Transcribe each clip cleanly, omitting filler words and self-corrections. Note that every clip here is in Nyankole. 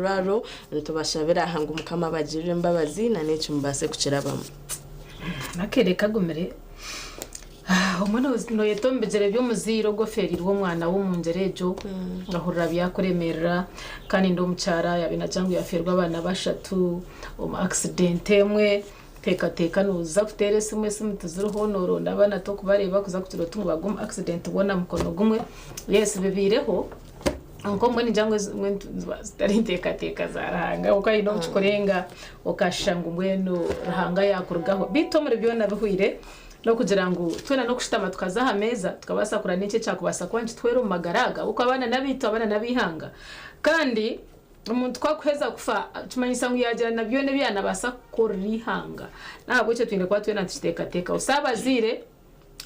amarwaro nitubashabira aha ngu Mukama abagirire embabazi na n'eki mubaase kukirabamu. Akaire kagumire, obumwe noyeta omu bigyere by'omuzaire ogwo ofeereirwe omwana we omu ngyera egyo, ohurira byakuremerera kandi ndi omukyara yaabaire naagira ngu yaafeerwa abaana bashatu omu accident emwe, teekateeka nooza kuteera esimu, esimu tiziriho, nooronda abaana tokubareeba kuza kugira oti ngu baagwa omu accident boona mukono gumwe, yes bibaireho. Kwonka obumwe ningira ngu ezimwe niziba zitari nteekateeka za Ruhanga ahabw'okuba haine obu kikurenga okashusha ngu mbwenu Ruhanga yaakurugaho. Beitu omuri byona bihweire n'okugira ngu twena n'okushutama tukaza aha meeza tukabaasa kureba n'enki ekyakubaasa kuba nikituhwera omu magara aga ahabw'okuba abaana n'abaitu, abaana n'ab'eihanga. Kandi omuntu ku arikuheza kufa kimanyisa ngu yaagira na byona ebi yaanabaasa kukorera eihanga. N'ahabw'ekyo twine kuba twena nitukiteekateekaho. So abazaire.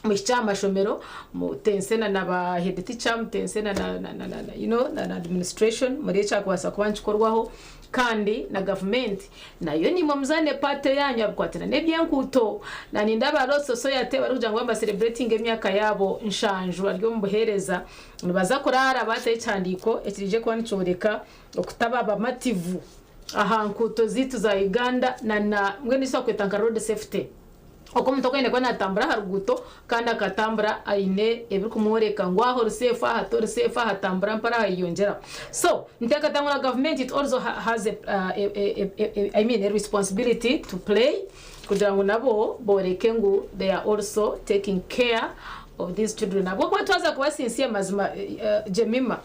Muhikye aha mashomero mutense na ba head teacher mutense na na you know na administration murebe ekyakubaasa kuba nikikorwaho kandi na gavumenti nayo naimwe muzaane part eyanyu ahabw'okukwatana n'ebyenkuuto. Na nindeeba aba Law Society barikugira ngu nibasereburetinga emyaka yaabo nshanju bari omu buheereza nibaza kuraara baataho ekihandiiko ekiriija kuba nikyoreka okutaba abamativu aha nkuuto zaitu za Uganda na na mbwenu eki twakweta nka road safety. Oku omuntu oku aine kuba naatambura aha ruguuto kandi akatambura aine ebirikumworeka ngu aha ori seefu aha tori seefu aha tambura mpora aha yeyongyeraho. So niteekateeka ngu na gavumenti it also has a, a, a, I mean a responsibility to play kugira ngu nabo booreke ngu they are also taking care of these children ahabw'okuba twaza kuba sincere mazima Jemima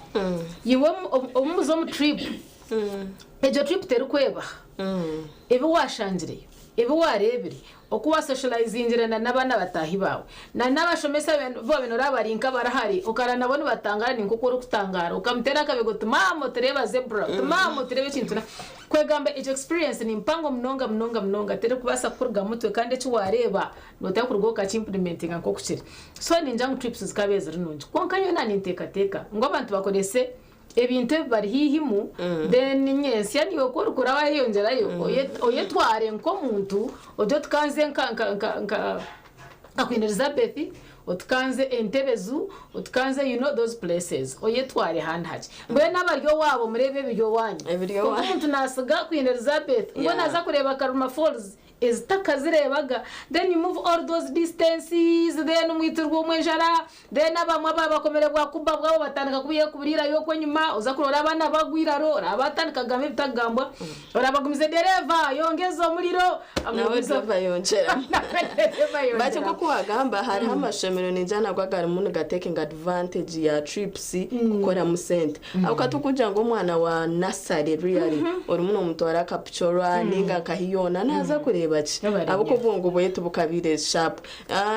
iwe obu muza omu trip egyo trip terikwebaha ebi waashangireyo Ebi waareebire, oku waasosholayizingire na n'abaana bataahi baawe, na n'abashomesa bu waabaire nooreeba bari nk'abari hare, okareeba nabo nibatangaara ni nk'oku orikutangaara, okamuteera akabega oti, Maama otureeba zebura, oti maama otureeba ekintu na. Kwegamba egyo experience ni mpango munonga munonga munonga terikubaasa kukuruga mutwe kandi eki waareeba nooteekwa kuruga okakiimpurimentinga nk'oku kiri. So ningira ngu trips zikaabaire ziri nungi. Kwonka nyowe naaninteekateeka ngu abantu bakorese ebintu ebi bari haihimu then nyentsya naiwe ku orikura wayeyongyerayo oyetware nk'omuntu ogye otukanze nka nka nka nka nka Queen Elizabeth otukanze Entebbe Zoo otukanze you know those places oyetware handi hakye mbwenu abari owaabo mureebe ebiri owaanyu Ebiri kwonka owaanyu. omuntu nasiga Queen Elizabeth mbwenu naza kureeba Karuma Falls Ezi takazireebaga then you move all those distances then mwitirwa omwe enjara then abamwe ababakomire bwakuba bwabo batandika kubuyekubirirayo okwo enyima oza kurora abaana bagwa eiraro oraba batandika kugamba ebitakugambwa oraba bagumize dereeva yongeza omuriro Nawe driver yongyeramu. Nawe dereeva But yongyeramu. nk'oku wagamba hariho amashomero ningira nago agarimu nigatekinga advantage ya trips kukoramu sente. Ahabw'okuba tikugira ngu omwana wa nursery really orimu nomutwara Kapchorwa ninga nkahi yoona naaza kureeba ki? Ahabw'okuba obwongo bweye tibukabaire sharp.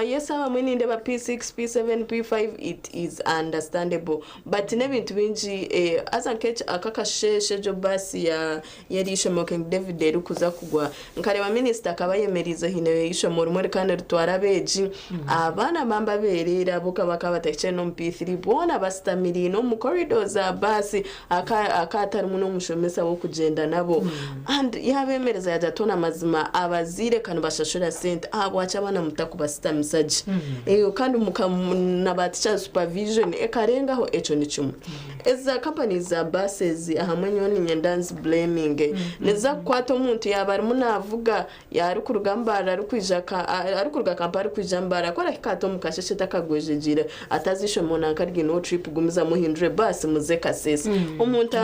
Yes abamwe nindeeba P6, P7, P5 it is understandable but n'ebintu bingi haza nk'eki aka akasheeshe egyo baasi ya y'eri ishomero King David erikuza kugwa nkareeba minisita akaba ayemereize haine eishomero rimwe rikaba niritwara abeegi abaana bambi abereere abu bakaba batahikire n'omu P3 boona basitamiriine omu corridor za baasi aka akaba atarimu n'omushomesa w'okugyenda nabo and yaabeemereza yaagira ati hoona mazima abazaire ka nibashashura sente ahabwaki abaana mutakubasitamisa gye Eh, kandi muka na ba teacher supervision ekarengaho ekyo ni kimwe ezi za companies za buses ahamwe nyowe niinyenda nzi blaminge niziza kukwata omuntu yaaba arimu naavuga Arikuruga Mbarara arikwija arikuruga Kampala arikwija Mbarara ku arahika ati omu kasheshe takagwejegyeire ati haza eishomero nanka ryineho trip gumizamu ohindure baasi muze Kasese. Omuntu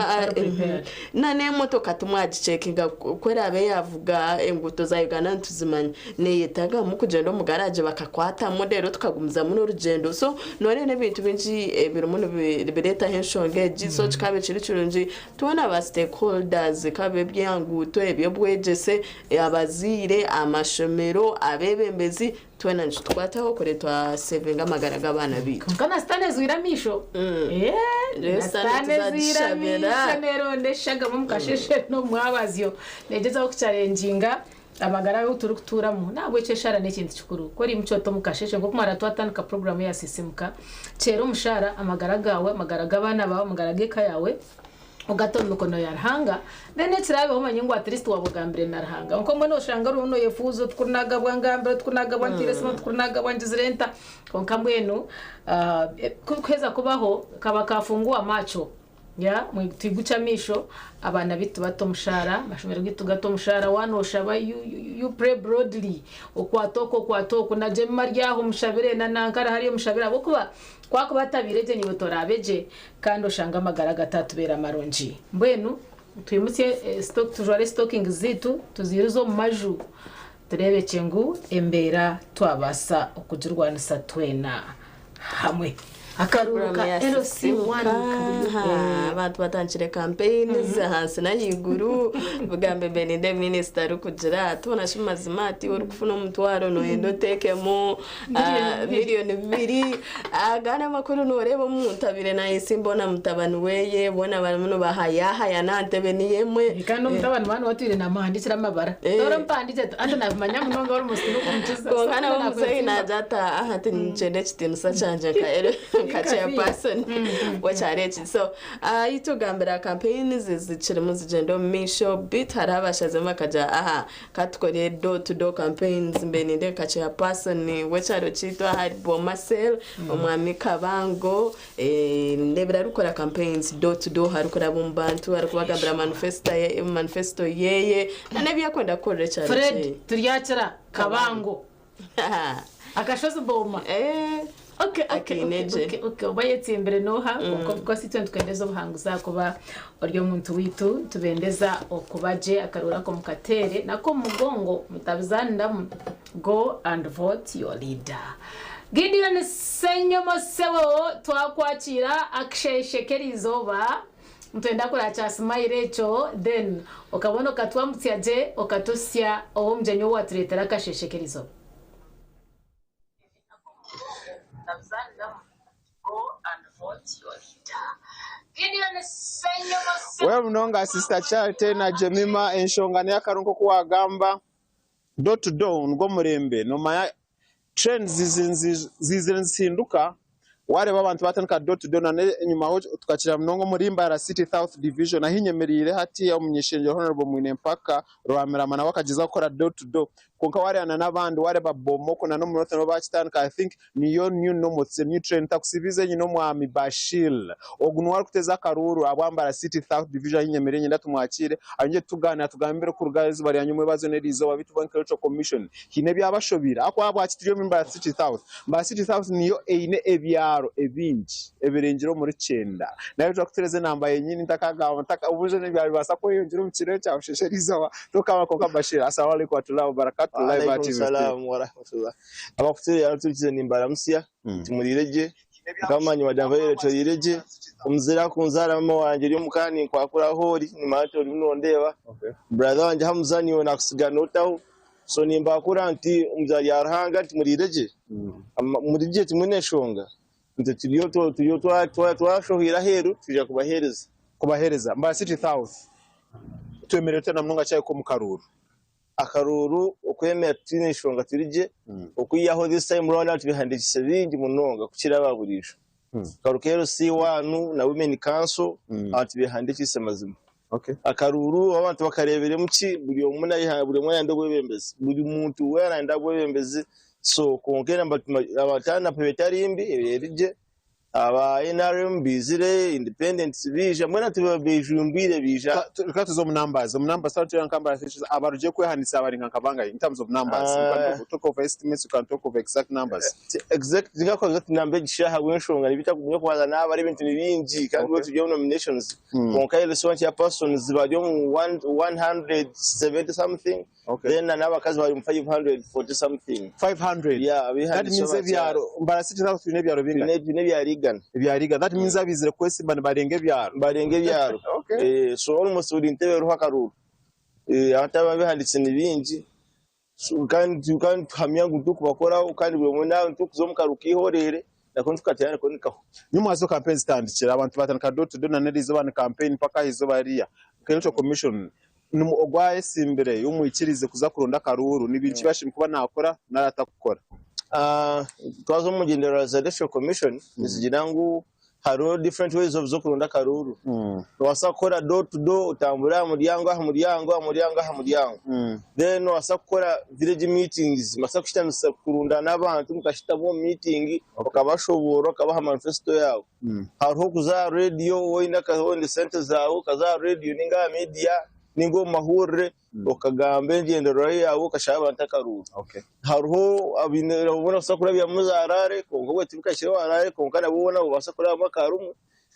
na n'emotoka timwagicekinga ku eraabe yaavuga enguuto za Uganda nituzimanya neyetagamu kugyenda omu garage bakakwatamu reero tukagumizamu n'orugyendo so nooreeba n'ebintu bingi ebirimu nibireetaho enshonga egi so kikaba kiri kirungi twena ba stakeholders nk'ab'ebyanguuto, eby'obwegyese, abazaire, amashomero, abeebembezi, twena nikitukwataho kureba twasevinga amagara g'abaana baitu. Kwonka na sitaane ezwire amaisho. Eeh, Reero na sitaane sitaane ezwire tuzagishabira. amaisho neeronda eshagama omu kasheshe n'omu mwabazyo. Neegyezaho kucharenginga amagara agu turikutuuramu. N'ahabw'ekyo eshaara n'ekintu kikuru. Ku oriimukya oti omu kasheshe nk'oku mwara twatandika puroguraamu eya Sisiimuka, kyera omu shaara amagara gaawe, amagara g'abaana baawe, amagara g'eka yaawe, ogate omu mikono ya Ruhanga, then ekiraabeho omanye ngu at least waaba ogambire na Ruhanga. Kwonka obumwe nooshanga oriho nooyefuuza oti kuri naagabwa ngambire, oti kuri naagabwa nteire esimu, oti kuri naagabwa ngizire nta. Kwonka mbwenu ku bikuheza kubaho kaba kafungua macho. Ya twigukye amaisho abaana baitu bate omushaara, amashomero gaitu gate omushaara, waaba nooshaba you pray broadly, okwate oku okwate oku, na Jemima ari aho omushabire na nanka ari hariya omushabire ahabw'okuba ku akuba atabaire gye naiwe toraabe gye kandi oshange amagara gatatubeera marungi. Mbwenu twimutsye tujware stockings zaitu tuziirize omu maju tureebekye ngu embeera twabaasa okugirwanisa twena hamwe. Akaruuru ka LC1 kari. Abantu batandikire campaigns ahansi n'ahaiguru bigambo Beninde minisita arikugira ati hoona shi mazima ati orikufuna omutwaro noyenda oteekemu miriyoni bibiri. Aga n'amakuru nooreeba omuntu abaire nayesimbaho na mutabani weye boona barimu nibahayahayana aha ntebe niyo emwe. Kandi omutabani waaba niwe atwire namuhandikira amabara. Toora omupandiikye ati anti nabimanya munonga almost n'okumukiza. Kwonka nawe omuzeeyi naagira ati aha ati nikyenda ekitiinisa kyangye nka chairperson w'ekyaro eki. So itugambira campaigns zikirimu zigyenda omu maisho beitu hariho abashazemu bakagira aha katukore door to door campaigns mbe ninde nka chairperson w'ekyaro kyaitu ahari Boma cell omwami Kabango ndeebire arikukora campaigns door to door arikuraba omu bantu arikubagambira manifesto yeye n'ebi arikwenda kukorera ekyaro Fred kyeye. Turyakira Kabango. Akashozi Boma. Okay, okay, Akiine okay, gye. okay, okay. Oba ayetsimbire nooha kwonka of course itwe nitwendeza obuhanguzi ahakuba ori omuntu waitu nitubendeza okuba gye akaruuru ako mukateere nako omu mugongo mutabizaaniramu go and vote your leader. Gideon Ssenyomo ssebo twakwakiira akasheeshe k'erizooba nitwenda kureba kya smile ekyo then okabona okatwambutsya gye okatusya ow'omugyenyi ou watureetera akasheeshe k'erizooba. Well munonga Sister Charity na Jemima enshonga ney'akaru nk'oku wagamba door to door nigwo murembe nomanya trends zizire nizihinduka wareeba abantu batandika door to door na enyima ho tukakira munonga omuri Mbarara City South Division ahu nyemereire hati omuny'ishengyero Honourable Mwine Mpaka Rwamirama nawe akagyezaho kukora door to door kwonka wareeba na n'abandi wareeba Bomoko na n'omu North nabo bakitandika I think niyo new normal it's a new trend ntakusibize nyine omwami Bashir ogu niwe arikuteeza akaruuru ahabwa Mbarara City South Division ahu nyemereire niinyenda tumwakiire ayongye tugaanira tugambire kuruga eizooba rya nyomwebazo n'erizooba beitu bo nka Electoral Commission haine ebyabashobire ahakuba ahabwaki turi omuri Mbarara City South Mbarara City South niyo eine ebyaro ebingi ebirengire omuri kyenda nayo twakutereeza enamba yenyini ntakagamba ntaka obuje n'ebyaro bibaasa kweyongyera omu kiro ekya busheeshe erizooba tokaba kwonka Bashir Assalamu alaikum warahmatullahi wabarakatuh live Waalaikum TV. salaam warahmatullah. Abakutureeba abaturikize nimbaramutsya nti muriire gye nkamanya madam Violet oriire gye omuzaire akunzaara mama wangye ori omuka ninkwakura ahu ori nimanya nti orimu nondeeba brother wangye Hamza niiwe nakusiga notaho so nimbakura nti omu ibara rya Ruhanga nti muriire gye muri gye timwine nshonga nti turiyo turiyo twashohire aheeru twija kubaheereza. Kubaheereza Mbarara City South twemereire tuta na munonga kyahika omu karuuru? Akaruuru okwemera titwine nshonga turi gye okwihaho this time round tubihandiikise bingi munonga kukira aba buriijo. Akaruuru ka LC1 na Women Council abantu behandiikise mazima. Akaruuru abantu bakareeberemu ki buri omwe buri omwe arayenda obwebembezi buri muntu weena arayenda obwebembezi so kwonka abantu etari mbi eri gye aba NRM bizire independents bija mbwenu bejumbwire bija. Reka tuze omu numbers omu numbers twaba nka Mbarara City abarugye kwehandiikisa bari nka bangahi in terms of numbers? You can talk of estimates, you can talk of exact numbers. Exact ndikakora exact number egisha ahabw'enshonga nibita kubanza naaba ari ebintu ni bingi kandi mm. turi omu nominations kwonka LC1 chairpersons bari omu 170 something then n'abakazi bari mu 540 something. 500? Yeah. That means ebyaro Mbarara City South twine ebyaro bingahi? Twine ebyaro 100. Ebyaro 100. That means abizire kwesimba nibarenga ebyaro. Barenga ebyaro. So almost buri ntebe eriho akaruuru abantu ababihandiikise ni bingi. So, kandi kandi tuhamya ngu tukubakoraho kandi buri omwe nawe tukuza omu karuuru kihorere nako tukateera nako nikaho. Nyuma zo campaign zitandikira abantu batandika door to door na n'erizooba ni campaign mpaka ah'izooba ririya nka Electoral Commission ogwayesimbire omwikirize kuza kuronda akaruuru ni bintu ki bashemeriire kuba nakora nari atakukora? Twaza omu ngyendererwa za Electoral Commission nizigira ngu Hariho different ways of z'okuronda akaruuru. Nobaasa kukora door to door otambure aha muryango aha muryango aha muryango aha muryango. Then nobaasa kukora village meetings, nobaasa kushutamisa kurundaana abantu mukashutama omu meeting okabashoboorora okabaha manifesto yaawe. Hariho okuza aha radio waaba oine sente zaawe okaza aha radio ninga aha media ninga omu mahurire okagamba engyendererwaho yaawe okashaba abantu akaruuru. Hariho abaine nabo nobaasa kurabyamu za rally kwonka obwe tibikahikire owa rally kwonka nabwo boona nobaasa kurabamu akarumwe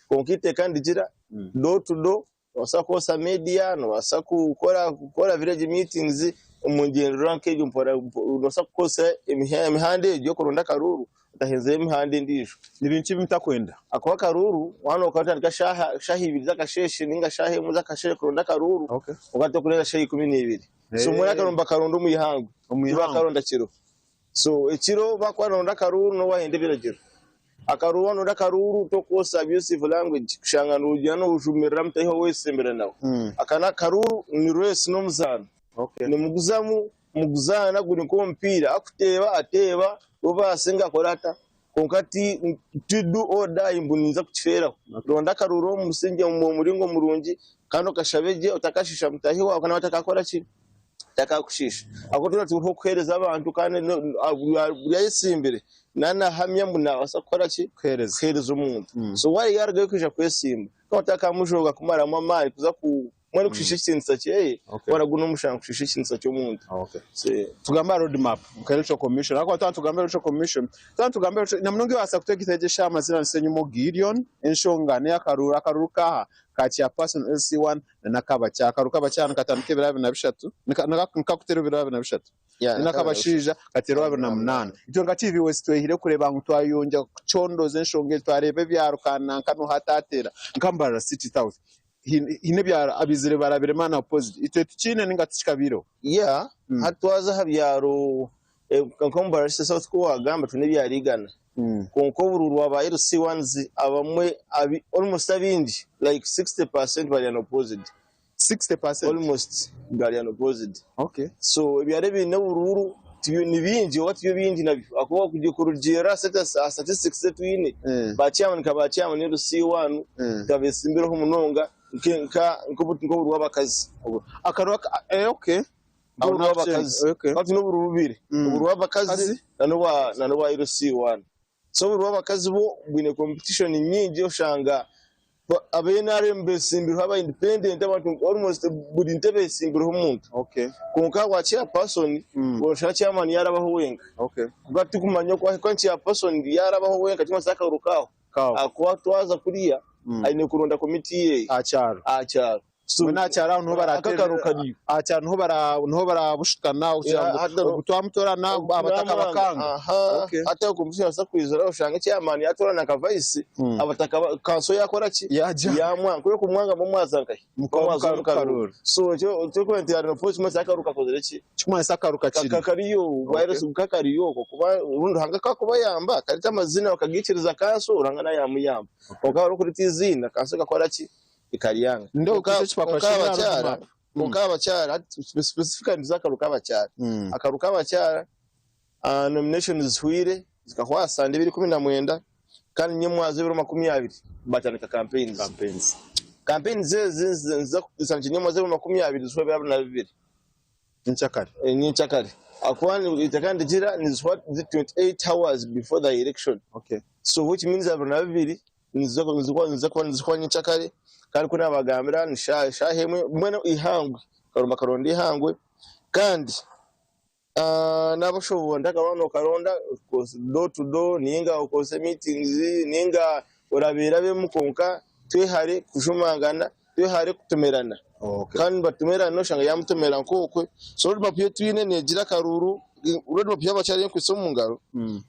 kwonka eiteeka nirigira door to door nobaasa kukozesa media nobaasa kukora village meetings omu ngyendererwa nk'egyo nobaasa kukozesa emihanda egyo kuronda akaruuru otahenzire emihanda endiijo. Ni bintu ki ebi mutakwenda? Ahakuba akaruuru waaba nookatandika shaaha ibiri z'akasheeshe nainga shaaha emwe z'akasheeshe kuronda akaruuru, kwonka torikurenga shaaha 12. So mbwenu akaruuru nibakaronda omu ihangwe, tibakaronda kiro. So ekiro baakuba nibaronda akaruuru niho waahenda ebiragiro. Akaruuru waaba noronda akaruuru torikukozesa abusive language kushanga noogira noojumirira mutaahi waawe oyesembera nawe. Aka n'akaruuru ni race n'omuzaano. Nimuguzamu muguzaana guri nk'omupiira akuteeba ateeba oba asinga akora ata kwonka ti ti do or die mbu ninza kukifeeraho. Ronda akaruuru omu musingye omu muringo murungi kandi okashabe gye otakashiisha mutaahi waawe kandi nawe atakakora ki? Atakakushiisha. Ahabw'okuba twena turiho kuheereza abantu kandi buri ayesimbire naaba naahamya ngu naabaasa kukora ki? Kuheereza omuntu. So waaba yaarugayo kwija kwesimba kandi otakamujooga kumaramu amaani kuza ku Mbwenu kushiisha ekitiinisa kyeye, boona gu n'omushango kushiisha ekitiinisa ky'omuntu. Tugambe aha road map nka Electoral Commission ahakuba twaba nitugamba Electoral Commission, twaba nitugamba Electoral na munonga ebaasa kutwegyesa amazina Nsenyumo Gideon, enshonga n'ey'akaruuru, akaruuru kaaha? Ka Chairperson LC1 na n'akabakyara. Akaruuru k'abakyara nikatandika ebiro 23, nikakuteerwa ebiro 23 then ak'abashaija kateerwa 28. Itwe nka TV West twehire kureeba ngu twayongyera kucondooza enshonga egi, twareeba ebyaro kananka n'oha ataateera nka Mbarara City South. Haine ebyaro abaizire barabiremu unopposed itwe tikiine ninga tikikabaireho. Yeah, hati twaza aha byaro nka omu Mbarara City South ku wagamba twine ebyaro igana kwonka oburuuru aba LC ones abamwe almost abaingi like 60% bari unopposed. 60%? Almost bari unopposed. Okay. So ebyaro ebiine oburuuru ni bingi oba tibyo bingi nabyo ahakuba kurugiirira aha statistics ezi twine, ba chairman nka ba chairman LC one tukabesimbireho munonga nk'oburuuru bw'abakazi. Nk'oburuuru bw'abakazi. Tukaba twine oburuuru bubiri, oburuuru bw'abakazi na n'obwa LC one. So oburuuru bw'abakazi bwo bwine competition nyingi oshanga Aba NRM besimbirweho aba independent abantu almost buri ntebe esimbirweho omuntu. Kwonka ahabwa chairperson oshanga chairman yarabaho wenka. Kwonka titukumanya oku ahika chairperson yarabaho wenka tikimanyisa akaruuru kaaho. Ahakuba twaza kuriya aine kuronda committee yeye aha kyaro. Mbwenu aha kyaro aho niho barateerera, aha kyaro niho bara niho barabushukana kugira ngu ogu twamutoorana abataka bakanga. Okay. Hati aho competition nebaasa kwizira oshange chairman yatoorana nka vice, abataka kanso yakora ki? Yagya. Yamwanga. Ku erikumwanga mumwaza nkahi? Mumwaza omu karuuru. So ekyo ekirikuba nti hari enforcement y'akaruuru kakozire ki? Kirikumanyisa akaruuru kakiri. Kariyo, virus kakariyo okwo kuba obundi Ruhanga kakubayamba kareta amazina bakagiikiriza kanso, Ruhanga nawe yamuyamba. Kwonka ahabw'okureta eiziina kanso ekakora ki? Ekaryanga. Kwonka abakyara, specifically nituza aha karuuru k'abakyara. Akaruuru k'abakyara, nominations zihweire, zikahwa Sande ebiro 19 kandi nyomwazo ebiro 20 batandika campaigns. Campaigns ezi niziza kutandika nyomwazo ebiro 20 zihwe ebiro 22. Nyenkyakare. Nyenkyakare. Ahakuba eitaka nirigira nizihwa 28 hours before the election. So which means 22 niziza kuba nizihwa nyenkyakare kandi ku nabagambira ni shaaha emwe mbwenu eihangwe karomba karonda eihangwe kandi nabashoboora ntakarwa nokaronda door to door ninga okozese meetings ninga orabeerabemu kwonka twehare kujumangana twehare kutomerana kandi nibatomerana oshanga yamutomera nk'okwe so road map ei twine negira akaruuru road map y'abakyara ei nkwitse omu ngaro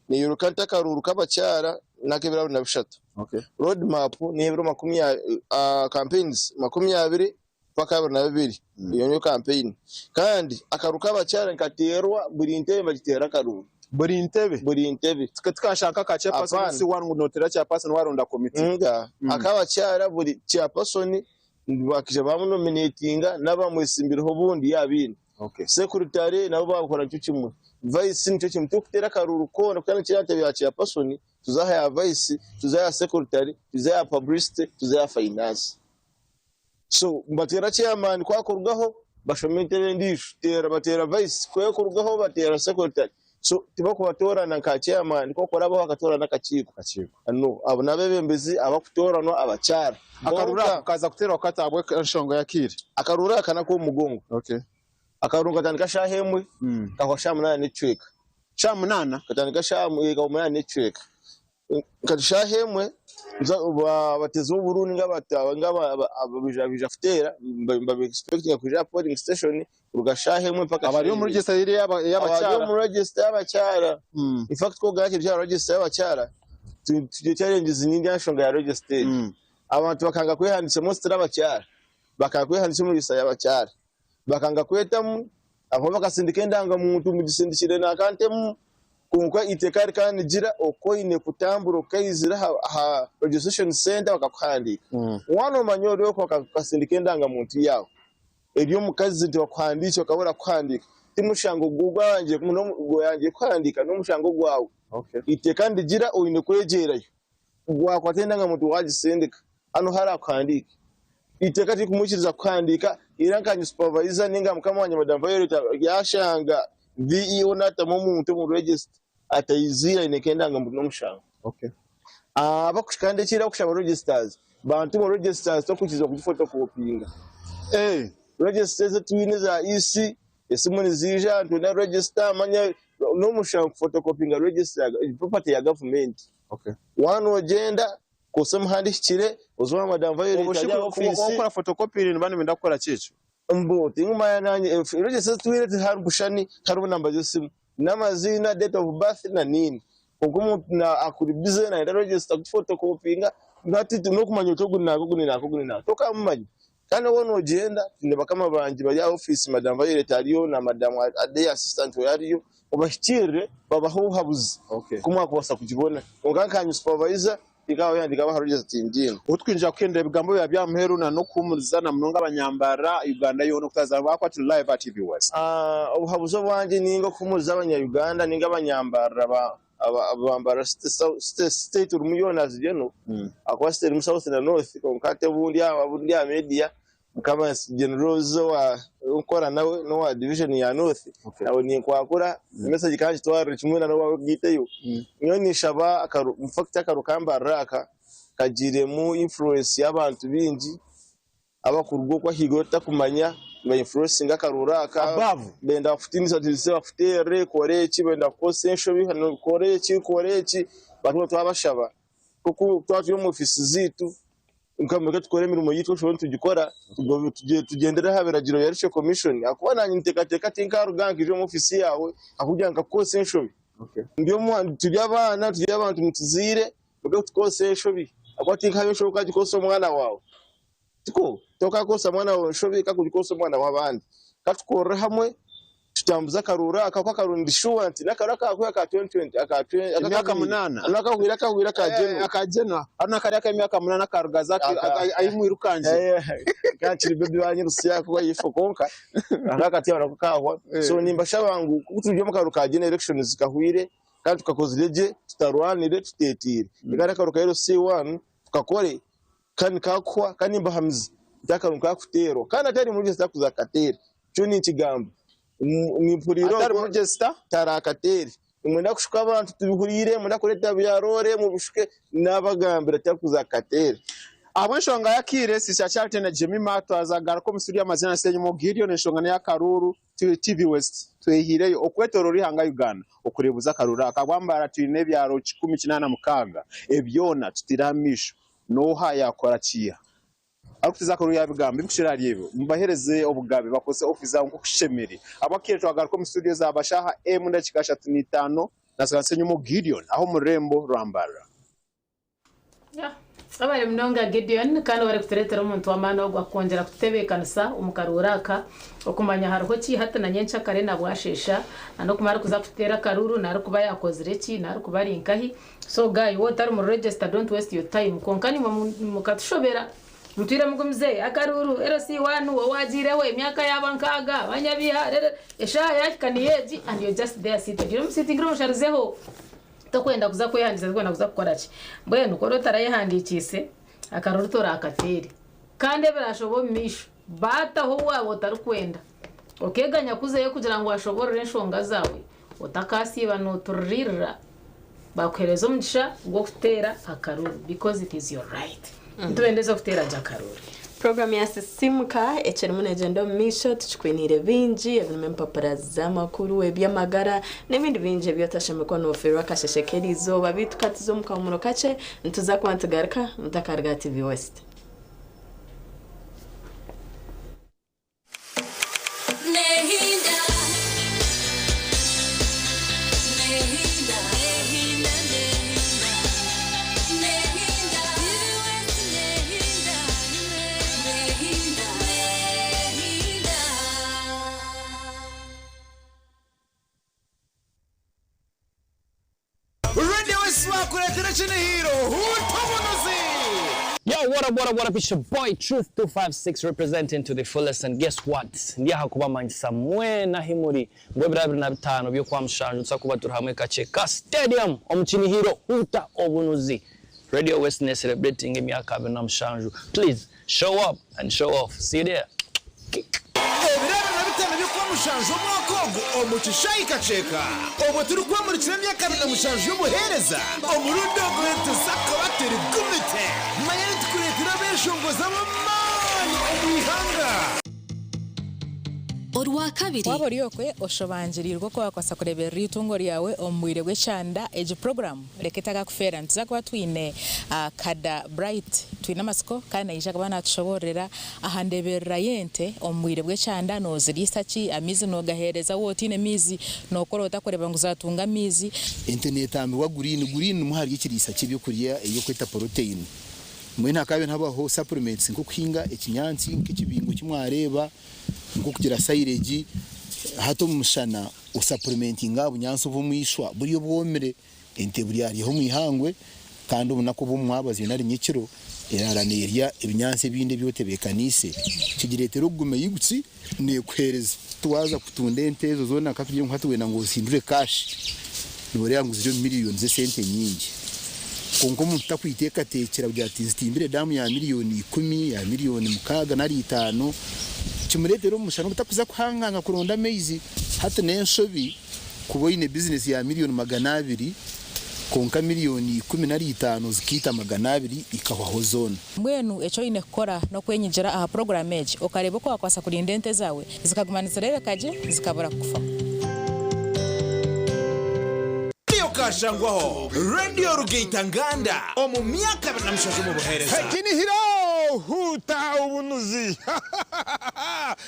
neyoreka nti akaruuru k'abakyara n'ak'ebiro 23 road map n'ebiro makumi campaigns 20 mpaka 22 eyo niyo campaign kandi akaruuru k'abakyara nikateerwa buri ntebe nibagiteera akaruuru. Buri ntebe? Buri ntebe. Tikashanga nk'aka chairperson Apana. si wanu ngu noteera chairperson waronda committee. Nga ak'abakyara buri chairperson bakija bamunominatinga n'abamwesimbireho obundi yaaba aine. Okay. Secretary nabo bakora nikyo kimwe. Vice nikyo kimwe. Tikuteera akaruuru koona kutandikira aha ntebe ya chairperson. tuze aha ya vice, tuze aha ya secretary, tuze aha ya publicity, tuze aha finance. So nibateera chairman ku akurugaho bashoma entebe endiijo, teera bateera vice, ku ekurugaho bateera secretary. So tibakubatoorana nka chairman ku okurabaho akatoorana akakiiko. Akakiiko. No, abo n'abeebembezi abakutooranwa abakyara. Akaruru Kwonka ako kaza kuteerwa kata ahabw'enshonga ya kiire? Akaruru aka n'ak'omu mugongo. Okay. Akaruru nikatandika shaaha emwe kahwa shaaha munaana n'ekicweka. Shaaha munaana? Katandika shaaha kahwa munaana n'ekicweka. Kati shaaha emwe abateezi b'oburuuru ninga abaija kuteera nibaba expectinga kwija aha polling station kuruga shaaha emwe mpaka Abari shaaha omu ibiri. register eri Abari ey'abakyara? omu register y'abakyara. In fact ku ogamba nti ebya register y'abakyara tugira challenges nyingi aha nshonga ya register egi. Abantu bakanga kwehandiikisa mostly abakyara bakanga kwehandiikisa omu register y'abakyara. Bakanga kwetamu, abamwe bakasindika endangamuntu mugisindikire nakantemu, kwonka eiteeka rikaba nirigira oku oine kutambura okaizira aha registration centre bakakuhandiika. Waaba noomanya ori okwo bakasindika endangamuntu yaawe eri omukazi nti bakuhandiikye bakabura kukuhandiika, ti mushango gwangye kukuhandiika n'omushango gwawe. Eiteeka nirigira oine kwegyerayo. Wakwata endangamuntu wagisindika, hanu harakuhandiike. Eiteeka tirikumwikiriza kuhandiika era nka supervisor ninga mukama wangye Madam Violet yashanga VEO natamu omuntu omu register ataiziire aine nk'endangamuntu n'omushango. Okay. Kandi ekindi abakushaba registers, bantu mwe registers tokwikirizibwa kugifotokopinga. Eh. Register ezi twine eza EC, esimu niziija nitwenda register manya n'omushango kufotokopinga register property ya government. Okay. Waaba nogyenda Kozesa omuhanda ehikire, oze owa Madam Violet Obwo shi ari aha ofiisi. Wakora photocopy niba nibenda kukora ki ekyo? Mbu tingumanya nanye register ezitwire tihariho bushushani tihariho namba z'esimu n'amaziina, date of birth na nini. Kwonka omuntu akuri busy nayenda register kugifotokopinga hati n'okumanya oti ogu ni nanka ogu ni nanka ogu ni nanka tokamumanya. Kandi waaba nogyenda twine bakama bangye bari aha ofiisi Madam Violet ariyo na Madam Adeyi assistant we ariyo obahikiirire babahe obuhabuzi oku mwakubaasa kugibona. Kwonka nkanye supervisor tinkabahandiika aha register tingiine. Obu twija kuhendera ebigambo byawe bya muheru na n'okuhuumuriza na munonga abanyambarara Uganda yoona okutaza bakwatire live aha TV West. Obuhabuzi obwangye ninga okuhuumuriza abanya Uganda ninga abanyambarara ba Bambara state orimu yoona ziri eno ahakuba state erimu south na north kwonka hati obundi aha media nkaba general owukukora nawe nowa division ya north nawe ninkwakura message kangitwarire kimwe na nowawe ogiiteyo. Nyowe ninshaba infact akaru ka Mbarara aka kagiiremu influence y'abantu baingi Abakuruga okwo ahaiguru otakumanya niba influencinga akaruuru aka Above. benda bakutinisatiinise bakuteerere kora eki benda kukukozesa enshobi hanu kora eki kora eki batu twabashaba nk'oku twaba turi omu ofiisi zaitu nka mureke tukore emirimo yaitu oshube nitugikora tugyendere aha biragiro bya Election Commission ahakuba naanye niteekateeka tinkaruga nkaija omu ofiisi yaawe ahabw'okugira ngu nkakukozesa enshobi. Ndi omu turi abaana turi abantu nituzaire mureke kutukozesa enshobi ahakuba tinkahayo enshobi okagikozesa omwana waawe. Tikwo? Tokakozesa mwana waawe enshobi kakugikosa omwana w'abandi. Katukorere hamwe tutambuze akaruuru aka ahakuba akaruuru ndi sure nti n'akaruuru akahwire aka 2020 aka Emyaka munaana. N'akahwire akahwire aka General. Aka General. Hariho n'akari ak'emyaka munaana akarugaza ahi mwirukangire. Kakiri baby banyirusya kuba yifo kwonka aka nako kahwa. So nimbashaba ngu ku turi omu karuuru ka General elections kahwire kandi tukakozire gye tutarwanire tutetiire. Kandi akaruuru ka LC1 tukakore Kandi nkakuhwa, kandi nimbahamiza nti akarungu kakuteerwa, kandi atari murugyesa takuza kukateera. Nikyo ninkigamba. Nimpurira Atari ogwo murugyesa? tarakateere. Nimwenda kushuka abantu tubihuriire, mwenda kureeta byaroore mubishuke, nabagambira tarikuza kukateera. Ahabw'enshonga y'akaire, Sister Charity na Jemima twaza kugaruka omu studio amazina Nsenyimo Gideon enshonga n'ey'akaruuru TV West twehiireyo okwetoroora eihanga Uganda okureebuza akaruuru aka. Ahabw'amabara twine ebyaro 186 ebyona tutaire amaisho N'oha yaakora kiiha? Arikuteeza akaruuru yaabigambo ebirikukira ahari ebyo. Mubaheereze obugabe bakozese ofiisi zaabo nk'oku kishemereire. Ahabw'akaire twagaruka omu studio zaaba shaaha emwe n'edakiika ashatu n'eitaano na Nsenyumo Gideon aha omu rurembo rwa Mbarara. Webare munonga Gideon kandi webare kutureetera omuntu w'amaani ogu akwongyera kututebeekanisa omu karuuru aka okumanya hariho ki hati na nyenkyakare na bwasheesha na n'okumara kuza kuteera akaruuru narikuba yaakozire ki narikuba ari nkahi. So guy waaba otari muri register don't waste your time kwonka naimwe mukatushobera mutwire mugumize akaruuru LC1 owagiireho emyaka yaaba nkaaga banyabiha rere eshaaha yahika niyo egi and you're just there seated ori omu sitting room osharizeho Tokwenda kuza kwehandiikisa, tokwenda kuza kukora ki. Mbwenu ku oriba otarayehandiikiise, akaruru toraakateere. Kandi ebiraashobe omu maisho, baataho waaba otarikwenda, okeeganya kuzayo kugira ngu washoboorore enshonga zaawe, otakaasiiba nootuririirira, baakuheereza omugisha gw'okuteera akaruru because it is your right. Nitubendeza okuteera gye akaruru. Puroguramu ya Sisiimuka ekirimu neegyenda omu maisho, tukikwiniire bingi ebirimu empapura z'amakuru, eby'amagara n'ebindi bingi ebi otashemereire kuba noofeerwa akasheshe k'eriizooba. Beitu ka tuze omu kahumuro kakye, nituza kuba nitugaruka mutakaruga aha TV West. Radio West bakureetera ekinihiro Huuta Obunuzi! Yo, what up, what up, what up? It's your boy Truth 256 representing to the fullest and guess what? Ndi aha kubamanyisa mwena ahi muri ngu ebiro 25 by'Okwamushanju nituza kuba turi hamwe Kakyeka Stadium omu kinihiro Huuta Obunuzi. Radio West ne celebrating emyaka 27. Please show up and show off. See you there. Kick. Ebiro 25 by'Okwamushanju omwaka ogu omu kishaayi Kakyeka obwo turikwamurikira emyaka 27 y'obuheereza, omurundi ogu nituza kuba turi gumite. Manya nitukureetera abeeshongozi ab'amaani omu ihanga. Orwakabiri. Waaba ori okwe oshobangiriirwe oku waakubaasa kureeberera eitungo ryawe omu bwire bw'ekyanda, egi puroguraamu reka etakakufeera. Nituza kuba twine Kada Bright Twinamatsiko kandi naija kuba naatushoboororera aha ndeeberera y'ente omu bwire bw'ekyanda, nooziriisa ki, amaizi noogaheereza waaba otaine maizi nookora ota kureeba ngu zaatunga amaizi. Ente neetambirwa guriini, guriini nimwo hari ekiriisa ky'ebyokurya eby'okweta poroteini. Mbwenu hakaba nihabaho supplements nk'okuhinga ekinyaatsi nk'ekibingo eki mwareeba, nk'okugira silage, hati omu mushana osapulimentinga aha bunyaatsi obw'omu ishwa buri obwomire, ente buri aryaho omu ihangwe kandi obunaku obw'omu mwabazyo nari nyekiro eraara neerya ebinyaatsi ebindi ebi otebeekaniise, kigireetera okuguma eyiguki neekuheereza. Waaza kutunda ente ezo zoona nka tugire ngu hati wenda ngu ozihindure cash, nooreeba ngu ziri omu miriyoni z'esente nyingi. Kwonka omuntu takwiteekateekyera kugira ati nzitimbire daamu ya miriyoni ikumi, ya miriyoni mukaaga nari itaano, kimureetera omushana obutakuza kuhanganga kuronda amaizi. Hati n'enshobi kuba oine bizinesi ya miriyoni 200 kwonka miriyoni ikumi nari itaano zikaita 200 ikahwaho zoona. Mbwenu eki oine kukora n'okwenyigira aha puroguraamu egi okareeba oku waakubaasa kurinda ente zaawe zikaguma nizireebeka gye zikabura kukufaho. Radio Kashangwaho, Radio Rugaita Nganda omu myaka 27 omu buheereza. Ekinihiro! Huuta obunuzi!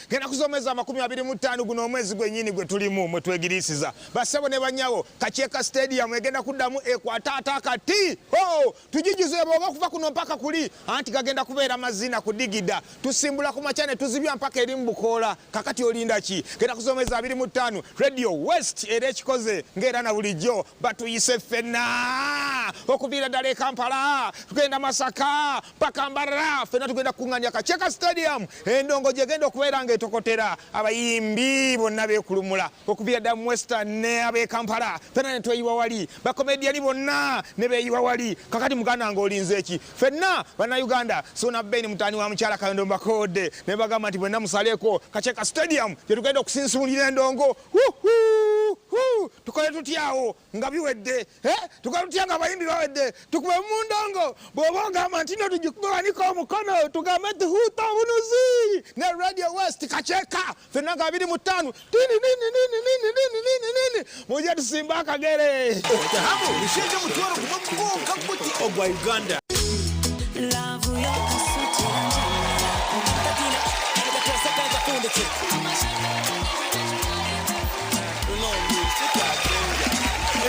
Ngenda kuza omwezi wa 25 guno omwezi gwenyini gwe tulimu mwe twegiriisiza. Bassebo ne bannyabo, Kakyeka Stadium egenda kuddamu ekwate ate akati! Hoo! Tugijuze bwoba okuva kuno mpaka kuli, anti gagenda kubeera mazina kudigida. Tusimbula ku makya ne tuzibya mpaka eri mu bukoola. Kakati olinda ki? Genda kuza omwezi 25, Radio West era ekikoze ng'era na bulijjo batuyise ffenna okuviira ddala e Kampala, tugenda Masaka mpaka Mbarara, ffenna tugenda kukung'aanira Kakyeka Stadium endongo gy'egenda okubeera ng'etokotera. Abayimbi bonna beekulumula okuviira ddala mu Western ne ab'e Kampala ffenna ne tweyiwa wali, bakomediyani bonna ne beeyiwa wali. Kakati muganda wange olinze ki? Ffenna Bannayuganda, Ssuuna Ben mutaani wa mukyala Kayondo mbakoowodde ne mbagamba nti mwenna musaleeko Kakyeka Stadium gye tugenda okusinsuulira endongo. Huhuu! Huu! Tukole tutya awo nga biwedde? Eh? Tukole tutya nga abayimbi bawedde? Tukube mu ndongo? Bw'oba ogamba nti no tugikube wanika omukono tugambe nti huuta obunuzi ne Radio West Kakyeka ffenna nga 25 nini nini nini nini nini nini nini mujje tusimbe akagere. Okutahamu mishengi omutwaro gumwe gwonka guti ogwa Uganda.